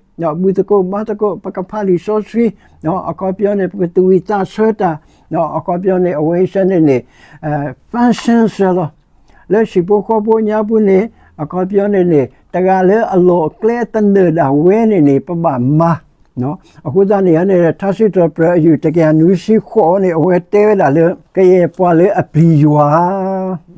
ဘူၣ်သကိးဘါသကိး, ပကဖးလံာ်စီဆှံ, အခီပညီန့ၣ် ပကသူၣ်ဝံၣ်သးဆၢတၢ်, အခီပညီန့ၣ် အဝဲဆၢန့ၣ်န့ၣ် function ဆၢလီၤ. လၢဟံၣ်ဖိဃီဖိညါပူၤန့ၣ် အခီပညီန့ၣ်န့ၣ် တဂၤလၢအလီၢ်အကျဲသနၢၣ်ဒၣ်ဝဲန့ၣ်န့ၣ် ပဘၣ်မၤ အဃိသတးန့ၣ်န့ၣ် ထါစံးထီၣ်ပတြၢၤအယူၢ်တကယၤနွံဆံဃိးန့ၣ် အဝဲတဲဝဲဒၣ်လၢ ကယဲၢ်ပှၤလၢအပျံၤယွၤ,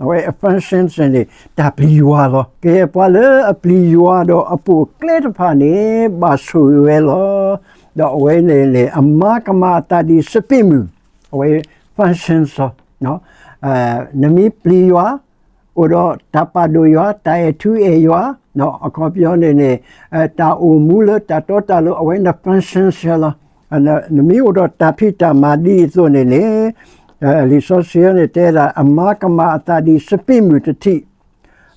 အဝဲအ function န့ၣ် တၢ်ပျံၤယွၤလီၤ. ကယဲၢ်ပှၤလၢအပျံၤယွၤဒီးအပိာ်အကျဲတဖၣ်န့ၣ် ဘၣ်ဆိၣ်ဂ့ၤဝဲလီၤ. ဒီးအဝဲန့ၣ်န့ၣ် အမါကမၤအသးဒ်စပံးမုၢ်, အဝဲ function လီၤ. နမ့ၢ်ပျံၤယွၤ အိၣ်ဒီးတၢ်ပာ်ဒိၣ်ယွၤ, တၢ်အဲၣ်ထူအဲၣ်ယွၤ, အခီပညီန့ၣ်န့ၣ် တၢ်အိၣ်မူလၢတၢ်တီတၢ်လိၤ အဝဲန့ၣ် function လီၤ. နမ့ၢ်အိၣ်ဒီးတၢ်ဖံးတၢ်မၤဒ်အသိးန့ၣ်န့ၣ် လံာ်စီဆှံန့ၣ်တဲဒၣ် အမါကမၤအသးဒ်စပံးမုၢ်တထံး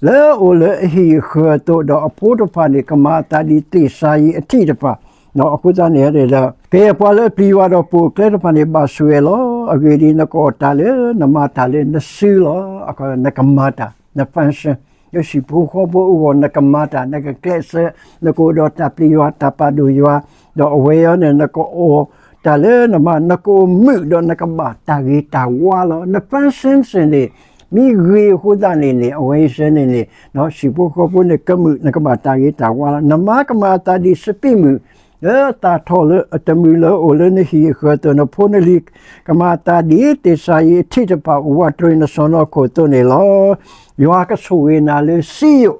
လၢအအိၣ်လၢအဟံၣ်အဃၢၤအသိး ဒီးအဖိတဖၣ်န့ၣ် ကမၤအသးဒ်သ့ၣ်စၤယံးအထံးတဖၣ်, အဃိသတးန့ၣ်ဒီး ကယဲၢ်ပှၤလၢအပျံၤယွၤဒီးပိာ်အကျဲတဖၣ်န့ၣ် ဘၣ်ဆိၣ်ဂ့ၤလီၤ. အဂ့ၢ်ဒ်အံၤ နကအီၣ်တၢ်လၢနမၤတၢ်လၢနစုလီၤ. နကမၤတၢ် န function လၢဟံၣ်ဖိဃီဖိအဂီၢ် နကမၤတၢ် နကကျဲးစၢး နကအိၣ်ဒီးတၢ်ပျံၤယွၤ တၢ်ပာ်ဒိၣ်ယွၤ, ဒီးအဝဲအံၤန့ၣ် နကအီၣ်တၢ်လၢနမၤ နကအိၣ်မုာ်ဒီးနကဘၣ်တၢ်ဂ့ၤတၢ်ဝါလီၤ. န function န့ၣ် မ့ၢ်ဂ့ၤအဃိသတးန့ၣ်န့ၣ် အဝဲအံၤစဲန့ၣ်န့ၣ် ဟံၣ်ဖိဃီဖိန့ၣ်ကမုာ် နကဘၣ်တၢ်ဂ့ၤတၢ်ဝါလီၤ. နမါကမၤအသးဒ်စပံးမုၢ် လၢအသၣ်ထီၣ်လၢအတမုာ်လၢအအိၣ်လၢနဟံၣ်အဃၢၤအသိး နဖိနလံၤ ကမၤအသးဒ်သ့ၣ်စၤယံးအထံးတဖၣ် အိၣ်ဝးတရံးနစီၢ်နီၤခိၣ်အသိးန့ၣ်လီၤ. ယွၤကဆိၣ်ဂ့ၤနၤလၢစံယိၣ်,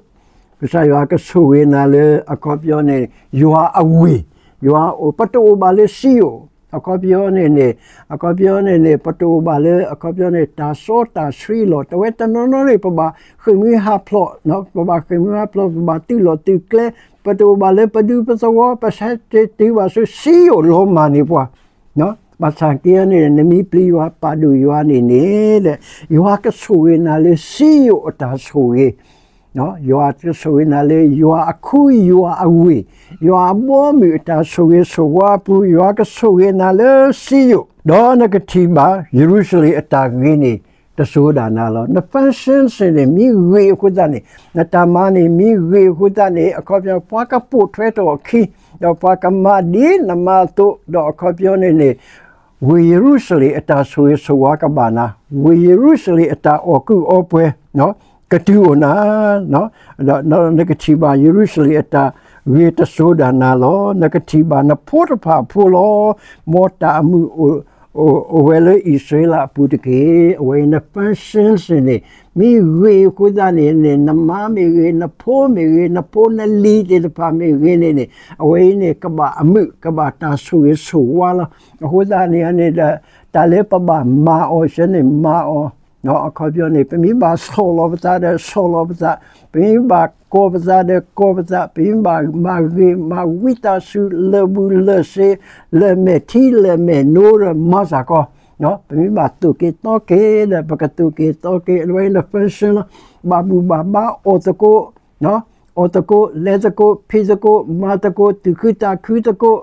ကစၢ်ယွၤကဆိၣ်ဂ့ၤနၤလၢအခီပညီန့ၣ် ယွၤအဝ့ၢ်, ယွၤအိၣ် ပတအိၣ်ဘၣ်လၢစံယိၣ် အခီပညီန့ၣ်န့ၣ်, အခီပညီန့ၣ်န့ၣ် ပတအိၣ်ဘၣ်လၢအခီပညီန့ၣ် တၢ်စီတၢ်ဆှံလီၤ. တဝဲတနီၤနီၤန့ၣ် ပဘၣ်ဃ့ၢ်မှံဟးဖျိး, ပဘၣ်ဃ့ၢ်မှံဟးဖျိး ပဘၣ်သုးလီၢ်သုးကျဲ ပတအိၣ်ဘၣ်လၢပဒူပသဝီ, ပဆဲးတတုၤဘၣ်ဆူစံယိၣ်လီၤမၢ်န့ၢ်ပှၤ. ဘၣ်ဆၣ်က့န့ၣ် နမ့ၢ်ပျံၤယွၤပာ်ဒိၣ်ယွၤန့ၣ်န့ၣ် ယွၤကဆိၣ်ဂ့ၤနၤလၢစံယိၣ်အတၢ်ဆိၣ်ဂ့ၤ ယွၤကဆိၣ်ဂ့ၤနၤလၢယွၤအခူယွၤအဝ့ၢ်, ယွၤအဘီအမုၢ်အတၢ်ဆိၣ်ဂ့ၤဆိၣ်ဝါအပူၤ, ယွၤကဆိၣ်ဂ့ၤနၤလၢစံယိၣ်, ဒီးနကထံၣ်ဘၣ်ယရူၤၡလ့ၣ်အတၢ်ဂ့ၤန့ၣ် တစိၤဒၣ်နၤလီၤ. န function န့ၣ် မ့ၢ်ဂ့ၤအဃိသတးန့ၣ်, နတၢ်မၤန့ၣ် မ့ၢ်ဂ့ၤအဃိသတးန့ၣ်, အခီပညီ ပှၤကပိာ်ထွဲထီၣ်အခံ, ဒီးပှၤကမၤဒ်နမၤအသိး, ဒီးအခီပညီန့ၣ်န့ၣ် ဝ့ၢ်ယရူၤၡလ့ၣ်အတၢ်ဆိၣ်ဂ့ၤဆိၣ်ဝါကဘၣ်နၤ, ဝ့ၢ်ယရူၤၡလ့ၣ်အတၢ်အီၣ်ကုၢ်အီပှဲၤ ကတုၤအိၣ်နၤ, ဒီးနကထံၣ်ဘၣ်ယရူၤၡလ့ၣ်အတၢ်ဂ့ၤတစိၤဒၣ်နၤလီၤ. နကထံၣ်ဘၣ်နဖိတဖၣ်အဖိလီၤ. မ်တၢ်အမုာ်အိၣ်ဝဲလၢအံၣ်စရ့လးအပူၤတက့ၢ်. အဝဲအံၤန function န့ၣ် မ့ၢ်ဂ့ၤအဃိသတးန့ၣ်န့ၣ် နမါမ့ၢ်ဂ့ၤ, နဖိမ့ၢ်ဂ့ၤ, နဖိနလံၤသ့ၣ်တဖၣ်မ့ၢ်ဂ့ၤန့ၣ်န့ၣ် အဝဲအံၤန့ၣ် ကဘၣ်အမုာ် ကဘၣ်တၢ်ဆိၣ်ဂ့ၤဆိၣ်ဝါလီၤ. အဃိသတးန့ၣ်န့ၣ်ဒီး တၢ်လၢပဘၣ်မၤအီၤဆၢန့ၣ်မၤအီၤ, အခီပညီန့ၣ် ပမ့ၢ်ဘၣ်ဆီၣ်လီၤပသးဒီးဆီၣ်လီၤပသး, ပမ့ၢ်ဘၣ်ကီၤပသးဒီးကီၤပသး, ပမ့ၢ်ဘၣ်မၤဂ့ၤမၤဝံသးစူၤ လၢာ်ဘူၣ်လၢာ်စ့, လၢာ်မဲာ်ထံလၢာ်မဲာ်နိဒီးမၤစ့ၢ်ကီး, ပမ့ၢ်ဘၣ်သိၣ်က့ၤသီက့ၤဒီး ပကသိၣ်က့ၤသီက့ၤ အဝဲအံၤန function လီၤ. ဘၣ်ဘူၣ်ဘၣ်ဘါအီၣ်သကိး, အီၣ်သကိး လဲၤသကိး ဖံးသကိး မၤသကိး သူၣ်ခုသးခုသကိး,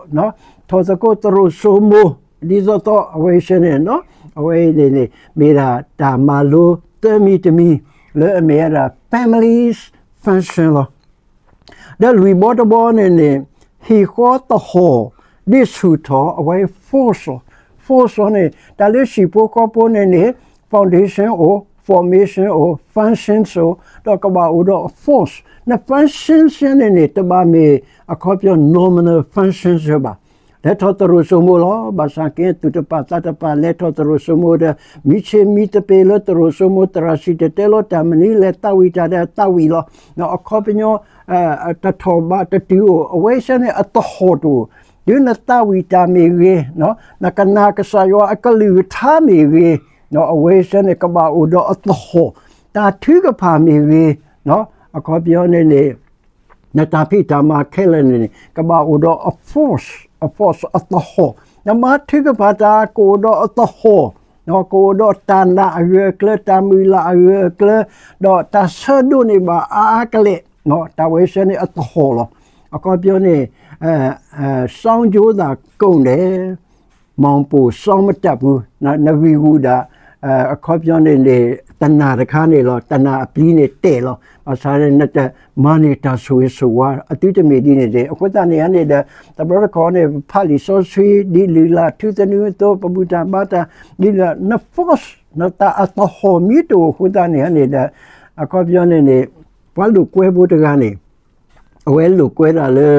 ထီၣ်သကိးသရိာ်စိမိၤ ဒ်သိးသိး အဝဲဆၢန့ၣ်, အဝဲအံၤန့ၣ်န့ၣ် မ့ၢ်ဒၣ်တၢ်မၤလိတၢ်မံၤတမံၤ လၢအမ့ၢ်ဝဲဒၣ် family's function လီၤ. ဒီးလွံၢ်ဘီတဘီန့ၣ်န့ၣ် ဟံၣ်ဃီသဟီၣ် ဒ်ဆူၣ်ထီၣ် အဝဲ force လီၤ. Force လီၤန့ၣ် တၢ်လၢဟံၣ်ဖိဃီဖိန့ၣ်န့ၣ် foundation အိၣ်, formation အိၣ်, functions အိၣ်, ဒီးကဘၣ်အိၣ်ဒီး force. န function န့ၣ်န့ၣ် တဘၣ်မ့ၢ်အခီပညီ normal function ဘၣ်. လဲၤထီၣ်သရိာ်စိမိၤလီၤ. ဘၣ်ဆၣ်က့ သူၣ်တပာ်သးတပာ် လဲၤထီၣ်သရိာ်စိမိၤဒီး မံဆ့မံသပ့ၤလၢသရိာ်စိမိၤ သရၣ်စံၣ်တဲၤတဲလီၤတၢ်မနုၤ လဲၤသးဝံၣ်တၢ်ဒီးသးဝံၣ်လီၤ. အခီပညီ တထီၣ်ဘးတတုၤအိၣ် အဝဲဆၢန့ၣ်အသဟီၣ်တအိၣ်, တုၤနသးဝံၣ်တၢ်မ့ၢ်ဂ့ၤ, နကနၣ်ကစၢ်ယွၤအကလုၢ်ကထါမ့ၢ်ဂ့ၤ, အဝဲဆၢန့ၣ် ကဘၣ်အိၣ်ဒီးအသဟီၣ်, တၢ်ထုကဖၣ်မ့ၢ်ဂ့ၤ, အခီပညီန့ၣ်န့ၣ် နတၢ်ဖံးတၢ်မၤခဲလၢာ်န့ၣ်န့ၣ် ကဘၣ်အိၣ်ဒီးအ force, အ force အသဟီၣ်, နမၤထုကဖၣ်တၢ်ကအိၣ်ဒီးအသဟီၣ်, ကအိၣ်ဒီးတၢ်နာ်အဂၢၢ်အကျၢၤ တၢ်မုၢ်လၢ်အဂၢၢ်အကျၢၤ, ဒီးတၢ်ဆၢဒိးန့ၢ်ဘၣ်အါအါကလဲာ်, တၢ်ဝဲဆၢန့ၣ်အသဟီၣ်လီၤ. အခီပညီန့ၣ် စောင်းကြိုးသာ ကုန်တယ်, မီၢ်ပိၢ်စီမတၢ်ပူၤ, နဂံၢ်ဂူာ်ဒၣ် အခီပညီန့ၣ်န့ၣ် တနၢ်တခါန့ၣ်လီၤ. တနၢ်အပျံၤန့ၣ်တဲာ်လီၤ. ဘၣ်ဆၣ်န့ၣ် နတမၤန့ၢ်တၢ်ဆိၣ်ဂ့ၤဆိၣ်ဝါ အသုတမ့ၢ်ဒ်န့ၣ်န့ၣ်. အဃိသတးန့ၣ်န့ၣ်ဒီး တဘျီတခီၣ်န့ၣ် ပဖးလံာ်စီဆှံ ဒ်လုၢ်လၢ်ထူသနူအသိး ပဘူၣ်တၢ်ဘါတၢ် ဒ်လၢ န force နတၢ်အသဟီၣ်မ့ၢ်တအိၣ်အဃိသတးန့ၣ်န့ၣ်ဒီး အခီပညီန့ၣ်န့ၣ် ပှၤလိာ်ကွဲဖိတဂၤန့ၣ် အဝဲလိာ်ကွဲဒၣ်လၢ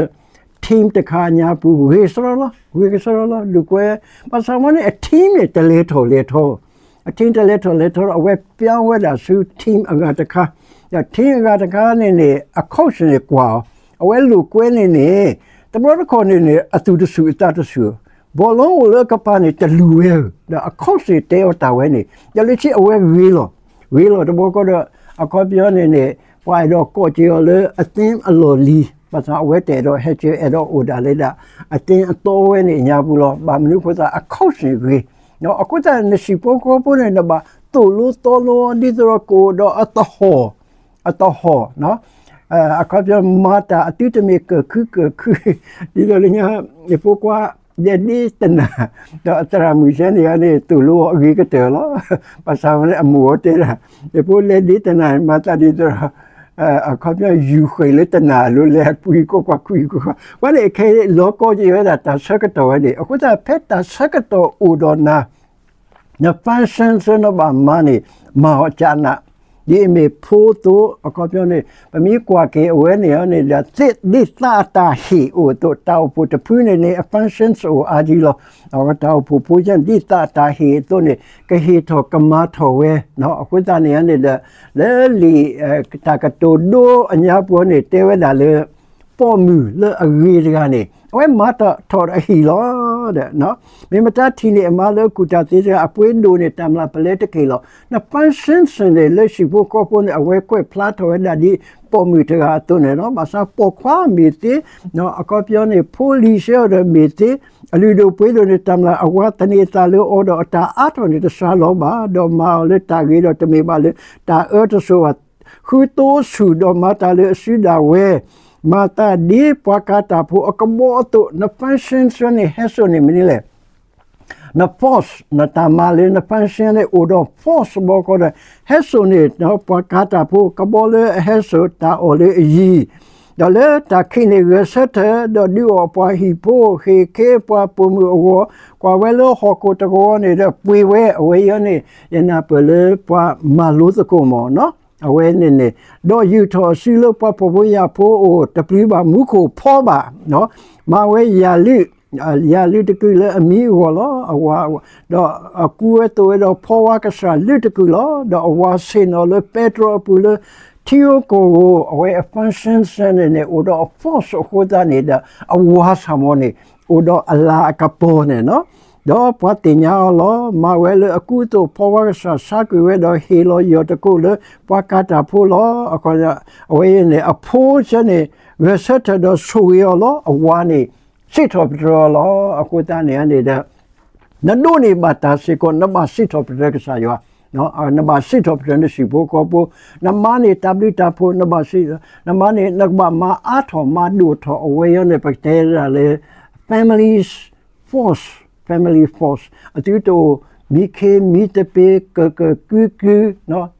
team တခါအညါပူၤ ဂ့ၤစရီလီၤ, ဂ့ၤကစရီလီၤ, လိာ်ကွဲ, ဘၣ်ဆၣ်ဝဲန့ၣ် အ team န့ၣ် တလဲၤထီၣ်လဲၤထီ, အ team တလဲၤထီၣ်လဲၤထီဒီး အဝဲပျၢ်ဝဲဒၣ်ဆူ team အဂၤတခါ, ဒီး team အဂၤတခါန့ၣ်န့ၣ် အ coach န့ၣ်ကွၢ်အီၤ, အဝဲလိာ်ကွဲန့ၣ်န့ၣ် တဘျီတခီၣ်န့ၣ်န့ၣ် အသူၣ်တဆူၣ်အသးတဆူၣ်, ဘီၣ်လီအိၣ်လၢအကပၤန့ၣ် တလူၤဝဲဧၢ, ဒီးအ coach န့ၣ်တဲအီၤတၢ်ဝဲန့ၣ် ဒီးလၢခံအဝဲဂ့ၤလီၤ, ဂ့ၤလီၤတဘျီဃီဒီး အခီပညီန့ၣ်န့ၣ် ပှၤအဲၣ်ဒိးကိးက့ၤအီၤလၢအသ့အလီၢ်လံၤ, ဘၣ်ဆၣ်အဝဲတအဲၣ်ဒိးဟဲက့ၤ အဲၣ်ဒိးအိၣ်ဒၣ်လၢဒၣ် အသ့အသီဝဲန့ၣ်အညါပူၤလီၤ. ဘၣ်မနုၤအဃိသတး အ coach န့ၣ်ဂ့ၤ, အဃိသတး နဟံၣ်ဖိဃီဖိန့ၣ် နဘၣ်သိၣ်လိသီလိအီၤ ဒ်သိးဒီးကအိၣ်ဒီးအသဟီၣ်, အသဟီၣ် အခီပညီ မၤတၢ်အသုတမ့ၢ်ကၢၢ်ခုကၢၢ်ခု, ဒ်သိးလၢညါ ယဖိခွါ လဲၤဒ့တနၤ, ဒီးအသရၣ်မုၣ်ဆဲန့ၣ်န့ၣ် သိၣ်လိအီၤအဂ့ၤကတၢၢ်လီၤ. ဘၣ်ဆၣ်ဝဲန့ၣ် အမိၢ်အီၤတဲဒၣ် ယဖိလဲၤဒ့တနၤ မၤသးဒ်သိးဒီး အခီပညီ ယူၤဃဲၤလၢတနၤအလိၤ လဲၤအကွံာ်ကွၢ်ကွၢ်ကွံာ်ကွၢ်ကွၢ်, ဝဲန့ၣ်ခဲအံၤလီၤကီက့ၤဝဲဒၣ်တၢ်ဆၢကတီၢ်ဝဲန့ၣ်, အဃိသတး ဖဲတၢ်ဆၢကတီၢ်အိၣ်ဒီးနၤ န function ဆၢနဘၣ်မၤန့ၣ် မၤအီၤကနး, ဒ်အမ့ၢ်ဖိအသိး အခီပညီန့ၣ် ပမ့ၢ်ကွၢ်က့ၤအဝဲန့ၣ်န့ၣ်ဒီး ဒ်သးအတၢ်ဟ့ၣ်အိၣ်အသိး တၢ်အိၣ်ဖှိၣ်တဖုန့ၣ်န့ၣ် အ function အိၣ်အါဒံလီၤ. အဝဲတၢ်အိၣ်ဖှိၣ်ဖိယဲန့ၣ် ဒ်သးအတၢ်ဟ့ၣ်အသိးန့ၣ် ကဟ့ၣ်ထီၣ်ကမၤထီၣ်ဝဲ, အဃိသတးန့ၣ်န့ၣ်ဒီး လၢလံာ်တၢ်ကတိၤဒိအညါပူၤန့ၣ် တဲဝဲဒၣ်လၢ ပိာ်မုၣ်လၢအဂ့ၤတဂၤန့ၣ် အဝဲမၤထီၣ်အဟံၣ်လီၤ. မ့ၢ်မတၤထံၣ်န့ၢ်အမါလၢအကူၣ်တၢ်သ့တဂၤ အပှ့ၤဒိၣ်န့ၢ်တၢ်မျၢ်ပလဲတက့ၢ်လီၤ. န function န့ၣ် လၢဟံၣ်ဖိဃီဖိန့ၣ် အဝဲကွဲးဖျါထီၣ်ဝဲဒၣ်ဒ် ပိာ်မုၣ်တဂၤအသိးန့ၣ်လီၤ. ဘၣ်ဆၣ်ပိာ်ခွါမ့ၢ်သ့, အခီပညီန့ၣ် ဖိလံၤဆှၢအီၤဒီးမ့ၢ်သ့, အလုၢ်ဒိၣ်ပှ့ၤဒိၣ်န့ၢ်တၢ်မျၢ် အဝၤသန့ၤသးလၢအီၤဒီးအတၢ်အါထီၣ်န့ၣ်တစှၤလီၤဘၣ်, ဒီးမၤအီၤလၢတၢ်ဂ့ၤဒီးတမ့ၢ်ဘၣ်လၢတၢ်အၢတစိၤဘၣ် ဃုသိဆူၣ်ဒီးမၤတၢ်လၢအစုဒၣ်ဝဲ, မၤသးဒ်ပှၤကၤတၢ်ဖိအကဘီအသိး, န function န့ၣ် ဟဲစိာ်န့ၢ်မနုၤလဲၣ်. န force နတၢ်မၤလၢန function န့ၣ် အိၣ်ဒီး force ဘီကီဒီး ဟဲစိာ်န့ၢ် ပှၤကၤတၢ်ဖိကဘီလၢအဟဲစိာ် တၢ်အီၣ်လၢအယံၤ, ဒီးလၢတၢ်ခံးန့ၣ် ဂဲၤဆၢထၢၣ် ဒီးဒုးအီၣ်ပှၤဟံၣ်ဖိ ဃ့ၢ်ခ့ပှၤပိာ်မုၣ်အဂီၢ်, ကွၢ်ဝဲလၢဟီၣ်ခိၣ်တကဝီၤန့ၣ်ဒီးပှ့ၤဝဲ, အဝဲအံၤန့ၣ် ယနၢ်ပၢၢ်လၢပှၤမၤလိသကိးမ့ၢ်နီၤ, အဝဲန့ၣ်န့ၣ်, ဒီးယူာ်ထီၣ်အစုလၢပှၤဖှီၣ်ဖိယာ်ဖိအအိၣ် တပျံၤဘၣ်မူခိၣ်ဖီဘၣ်, မၤဝဲယၤလုၢ်, ယၤလုၢ်တကုာ်လၢအမံၤအဂီၢ်လီၤ. အဝၤ, ဒီးအကူဝဲသိးဝဲဒီးဖီဝါကစၢ်လုၢ်တကုာ်လီၤ. ဒီးအဝၤဆ့ၣ်နီၤလၢပဲတြီအပူၤလၢ ထံဧိၤကီၢ်ဧိၤ, အဝဲအ function န့ၣ်န့ၣ် အိၣ်ဒီးအ force အဃိသတးန့ၣ်ဒီး အဝၤဆၣ်မီၤန့ၣ် အိၣ်ဒီးအလၤအကပီၤန့ၣ်နီၤ, ဒီးပှၤသ့ၣ်ညါအီၤလီၤ. မၤဝဲလၢအကူအသိးဖီဝါကစၢ်ဆါကွံာ်ဝဲဒီးဟ့ၣ်လီၤယီၢ်တကိးလၢပှၤကၤတၢ်ဖိလီၤ. အဝဲအံၤန့ၣ် အဖိဆၢန့ၣ် ဂဲၤဆၢထၢၣ်ဒီးဆိၣ်ဂ့ၤအီၤလီၤ. အဝၤန့ၣ် စံးထီၣ်ပတြၢၤအီၤလီၤ. အဃိသတးန့ၣ်န့ၣ်ဒီး နဒိးန့ၢ်ဘၣ်တၢ်စ့ၢ်ကီး နဘၣ်စံးထီၣ်ပတြၢၤကစၢ်ယွၤ, နဘၣ်စံးထီၣ်ပတြၢၤနဟံၣ်ဖိဃီဖိ, နမၤန့ၢ်တၢ်ဘျုးတၢ်ဖှိၣ်, နဘၣ်စံး, နမၤန့ၢ် နကဘၣ်မၤအါထီၣ်မၤဒိၣ်ထီၣ် အဝဲအံၤန့ၣ် ပကတဲဒၣ်လၢ family force, family force အသုတအိၣ် မံခ့မံသပ့ၤ ကကကုကု,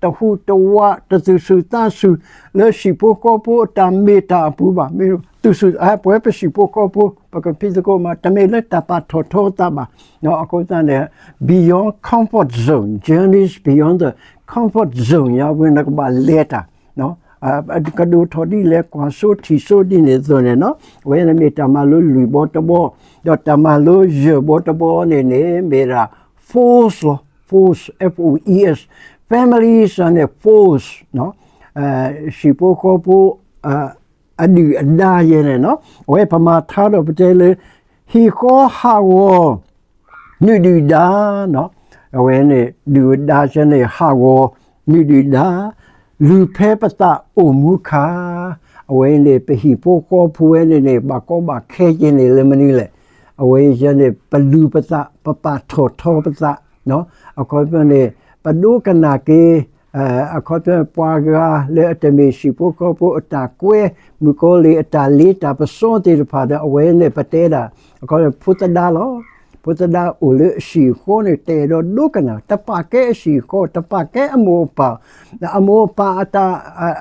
တဟူးတဝး တသူၣ်ဆူၣ်သးဆူၣ် လၢဟံၣ်ဖိဃီဖိအတၢ်မ့ၢ်တၢ်အပူၤဘၣ်. မ့ၢ်သူၣ်ဆူၣ် ပဝဲပဟံၣ်ဖိဃီဖိ ပကဖံးသကိးမး တမ့ၢ်လၢတၢ်ပာ်ထီၣ်ထီသးဘၣ်. အဃိသတးန့ၣ် beyond comfort zone, journeys beyond the comfort zone ယဝဲ နကဘၣ်လဲၤတၢ် ကဒိၣ်ထီၣ်ဒ်လဲၣ် ကွၢ်စိထံၣ်စိဒ်န့ၣ်အသိးန့ၣ်နီၤ, အဝဲန့ၣ်မ့ၢ်တၢ်မၤလိလွံၢ်ဘီတဘီ, ဒီးတၢ်မၤလိယဲၢ်ဘီတဘီန့ၣ်န့ၣ် မ့ၢ်ဒၣ် force လီၤ, force, F O E S, families န့ၣ် force ဟံၣ်ဖိဃီဖိ အဒုၣ်အဒါယဲန့ၣ်နီၤ, အဝဲပမၤထါဒီးပတဲလၢ ဟံၣ်ဃီဟးဂီၤ နုာ်ဒုၣ်ဒါ, အဝဲန့ၣ် ဒုၣ်ဒါဆၢန့ၣ် ဟးဂီၤ နုာ်ဒုၣ်ဒါ, လူၤဖဲပသးအိၣ်မူခါ, အဝဲန့ၣ် ပဟံၣ်ဖိဃီဖိဝဲန့ၣ်န့ၣ် ဘၣ်ကီဘၣ်ခဲက့ၤန့ၣ်လၢမနုၤလဲၣ်, အဝဲဆၢန့ၣ် ပလူၤပသး ပပာ်ထီၣ်ထီပသး, အခီပညီန့ၣ် ပဒိကနၣ်က့ၤ အခီပညီ ပှၤဂၤလၢအတမ့ၢ်ဟံၣ်ဖိဃီဖိအတၢ်ကွဲ မုၣ်ကီၤလံၢ်အတၢ်လ့တၢ်ပစီသ့ၣ်တဖၣ်ဒီး အဝဲန့ၣ်ပတဲဒၣ် အခီပညီဖိသဒါလီၤ. ဖိသဒါအိၣ်လၢအဟံၣ်အဃီန့ၣ် တအဲၣ်ဒိးဒိကနၣ် တပာ်ကဲအဟံၣ်အဃီ တပာ်ကဲအမိၢ်အပၢ်, အမိၢ်အပၢ်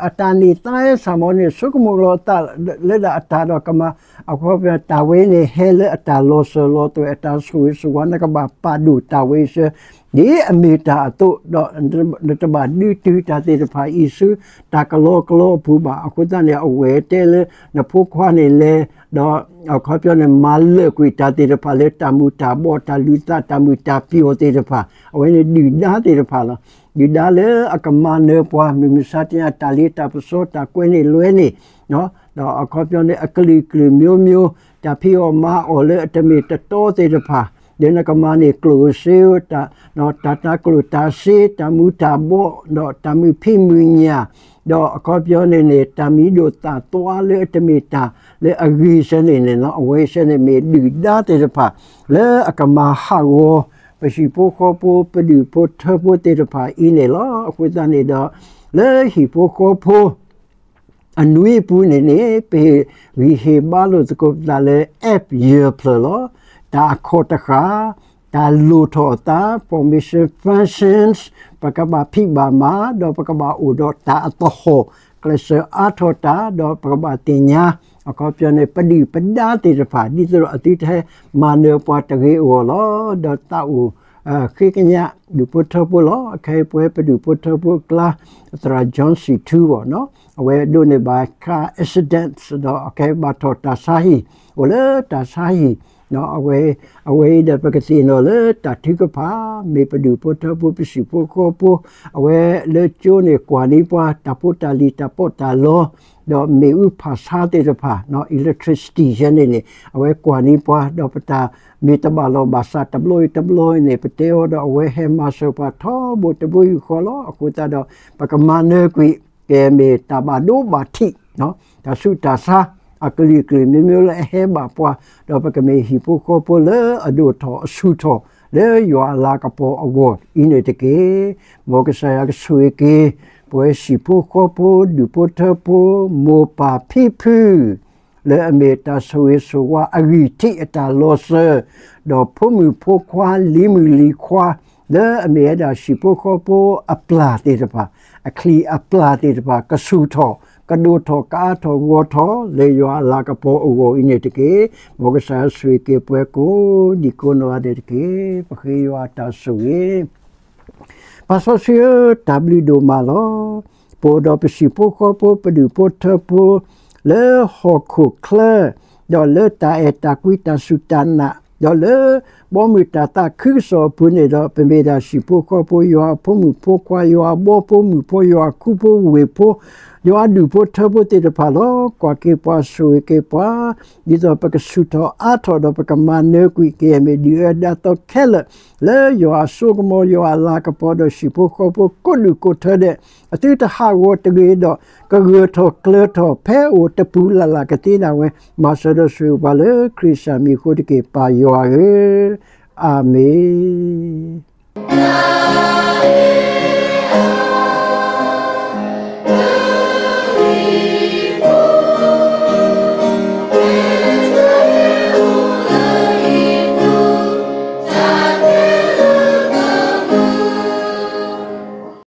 အတၢ်န့ၢ်သါဟဲဆၣ်မီၤန့ၣ် ဆိကမိၣ်လီၤသးလၢဒၣ်အတၢ်ဒီးကမၤ အခီပညီ တၢ်ဝဲန့ၣ်ဟဲလၢအတၢ်လီၤစၢၤလီၤသွဲၣ် အတၢ်ဆိၣ်ဂ့ၤဆိၣ်ဝါ နကဘၣ်ပာ်ဒိၣ်တၢ်ဝဲဆၢ ဒ်အမ့ၢ်တၢ်အသိး ဒီးနတဘၣ်ဒုးတုၤတၢ်သ့ၣ်တဖၣ်အံၤဆူ တၢ်ကလီကလီအပူၤဘၣ်. အဃိသတးန့ၣ် အဝဲတဲလၢ နဖိခွါန့ၣ်လဲၤ ဒီးအခီပညီန့ၣ် မၤလၢာ်ကွံာ်တၢ်သ့ၣ်တဖၣ်လၢတၢ်မုာ်တၢ်ဘီၣ် တၢ်လုၢ်သး တၢ်မုာ်တၢ်ပျီၢ်သ့ၣ်တဖၣ် အဝဲန့ၣ်ဒုၣ်ဒါသ့ၣ်တဖၣ်လီၤ. ဒုၣ်ဒါလၢအကမၤနၢၤပှၤ မုၢ်မဆါတနံၤ တၢ်လ့တၢ်ပစီ တၢ်ကွဲန့ၢ်လွဲန့ၢ် ဒီးအခီပညီန့ၣ် အကလုာ်ကလုာ်မျိုးမျိုး တၢ်ဖံးအီၣ်မၤအီၣ်လၢအတမ့ၢ်တတီသ့ၣ်တဖၣ် ဒီးနကမၤန့ၢ်ကျိၣ်စ့ တၢ်တၢ်ကျိၣ်တၢ်စ့ တၢ်မူၤတၢ်ဘီၣ် ဒီးတၢ်မုာ်ဖံးမုာ်ညၣ် ဒီးအခီပညီန့ၣ်န့ၣ် တၢ်မံၤဒိၣ်သၣ်သွါလၢအတမ့ၢ်တၢ်လၢအဂ့ၤဆၢန့ၣ်န့ၣ်လီၤ. အဝဲဆၢန့ၣ်မ့ၢ်ဒုၣ်ဒါသ့ၣ်တဖၣ် လၢအကမၤဟးဂီၤ ပဟံၣ်ဖိဃီဖိ ပဒူၣ်ဖိထၢဖိသ့ၣ်တဖၣ်အံၤန့ၣ်လီၤ. အဃိသတးန့ၣ်ဒီး လၢဟံၣ်ဖိဃီဖိ အနွံအပူၤန့ၣ်န့ၣ် ပဟ့ၣ်ဂံၢ်ဟ့ၣ်ဘါလိာ်သကိးပသးလၢ F ယဲၢ်ဖျၢၣ်လီၤ. တၢ်အခီၣ်တဃာ်, တၢ်လိၣ်ထီၣ်အသး formation functions ပကဘၣ်ဖံးဘၣ်မၤ ဒီးပကဘၣ်အိၣ်ဒီးတၢ်အသဟီၣ် ကျဲးစၢးအါထီၣ်တၢ် ဒီးပကဘၣ်သ့ၣ်ညါ အခီပညီန့ၣ် ပဒုၣ်ပဒါသ့ၣ်တဖၣ် ဒ်သိးဒီးအသုတဟဲမၤနၢၤပှၤတဂ့ၤအဂီၢ်လီၤ. ဒီးသးအိၣ် ဃ့ကညး ဒူၣ်ဖိထၢဖိလီၤ. ခဲအံၤပဝဲပဒူၣ်ဖိထၢဖိအကျါ သရၣ် John C. Tu ဘၣ်နီၤ အဝဲဒိးန့ၢ်ဘၣ် car accidents ဒီးအကဲဘၣ်ထီၣ်တၢ်ဆါဟံၣ် အိၣ်လၢတၢ်ဆါဟံၣ် အဝဲအံၤဒီးပကသ့ၣ်နီၣ်လၢတၢ်ထုကဖၣ် မ့ၢ်ပဒူၣ်ဖိထၢဖိ ပစံၣ်ဖိဃီဖိ အဝဲလၢကၠိန့ၣ် ကွၢ်န့ၢ်ပှၤ တၢ်ဖိတၢ်လံၤ တၢ်ပီးတၢ်လီ ဒီးမ့ၣ်အူဖးဆါသ့ၣ်တဖၣ် electricity ယဲန့ၣ်န့ၣ် အဝဲကွၢ်န့ၢ်ပှၤ ဒီးပတၢ်မ့ၢ်တဘၣ်လီၢ်ဘၣ်စး တဘျီအံၤတဘျီအံၤန့ၣ် ပတဲအီၤဒီးအဝဲဟဲမၤစၢၤပှၤထီဘိတဘိယူၢ်ဃီလီၤ. အဃိသတးဒီး ပကမၤနၢၤကွံာ် ကမ့ၢ်တၢ်ဘၣ်ဒိဘၣ်ထံး တၢ်ဆူးတၢ်ဆါ အကလုာ်ကလုာ် မျိုးမျိုးလၢအဟဲဘၣ်ပှၤ ဒီးပကမ့ၢ်ဟံၣ်ဖိဃီဖိလၢအဒိၣ်ထီၣ်အဆူၣ်ထီၣ် လၢယွၤအလၤကပီၤအဂီၢ်အံၤန့ၣ်တက့ၢ်. မ်ကစၢ်ယွၤကဆိၣ်ဂ့ၤက့ၤ ပဝဲဟံၣ်ဖိဃီဖိ ဒူၣ်ဖိထၢဖိ မိၢ်ပၢ်ဖံဖု လၢအမ့ၢ်တၢ်ဆိၣ်ဂ့ၤဆိၣ်ဝါအဂံၢ်ထံးအတၢ်လီၤစၢၤ, ဒီးဖိမုၣ်ဖိခွါလံၤမုၣ်လံၤခွါ လၢအမ့ၢ်ဝဲဒၣ်ဟံၣ်ဖိဃီဖိအပျၢ်သ့ၣ်တဖၣ်, အချံၣ်အပျၢ်သ့ၣ်တဖၣ် ကဆူၣ်ထီၣ် ကဒိၣ်ထီၣ် ကအါထီၣ်ဂီၢ်ထီၣ် လၢယွၤအလၤကပီၤအဂီၢ်အံၤန့ၣ်တက့ၢ်. မ်ကစၢ်ယွၤဆိၣ်ဂ့ၤက့ၤပှၤကိးဒံကိးနီၢ်ဂၤဒဲးတက့ၢ်. ပဃ့ယွၤအတၢ်ဆိၣ်ဂ့ၤ ပၢ်စီဆှံဧၢ, တၢ်ဘျုးဒိၣ်မးလီၤ. ပအိၣ်ဒီးပဟံၣ်ဖိဃီဖိ ပဒူၣ်ဖိထၢဖိ လၢဟီၣ်ခိၣ်ချၢ, ဒီးလၢတၢ်အဲၣ်တၢ်ကွံ တၢ်စူၢ်တၢ်နာ်, ဒီးလၢဘီမုၢ်တၢ်သးခုကစီၣ်အပူၤန့ၣ်ဒီး ပမ့ၢ်ဒၣ်ဟံၣ်ဖိဃီဖိ ယွၤအဖိမုၣ်ဖိခွါ ယွၤအဘီဖိမုၣ်ဖိ ယွၤအခူဖိဝ့ၢ်ဖိ ယွၤအဒူၣ်ဖိထၢဖိသ့ၣ်တဖၣ်လီၤ. ကွၢ်က့ၤပှၤ ဆိၣ်ဂ့ၤက့ၤပှၤ ဒ်သိးပကဆူၣ်ထီၣ်အါထီၣ်ဒီး ပကမၤနၢၤကွံာ် ကယဲၢ်မ့ၢ်ဒုၣ်အၢဒၣ်သီခဲလၢာ် လၢယွၤအစိကမီၤ ယွၤအလၤကပီၤဒီး ဟံၣ်ဖိဃီဖိကိးဒူၣ်ကိးထၢဒဲး အသုတဟးဂီၤတဂ့ၤဒီး ကဂၢၢ်ထီၣ်ကျၢၤထီၣ် ဖဲအိၣ်တပူၤလၢ်လၢ်ကသ့ဒၣ်ဝဲ မၤစၢၤဒီးဆိၣ်ဂ့ၤပှၤလၢခရံာ်စၢ်မံၤအဃိတက့ၢ် ပၢ်ယွၤဧၢ, အၤမ့ၣ်.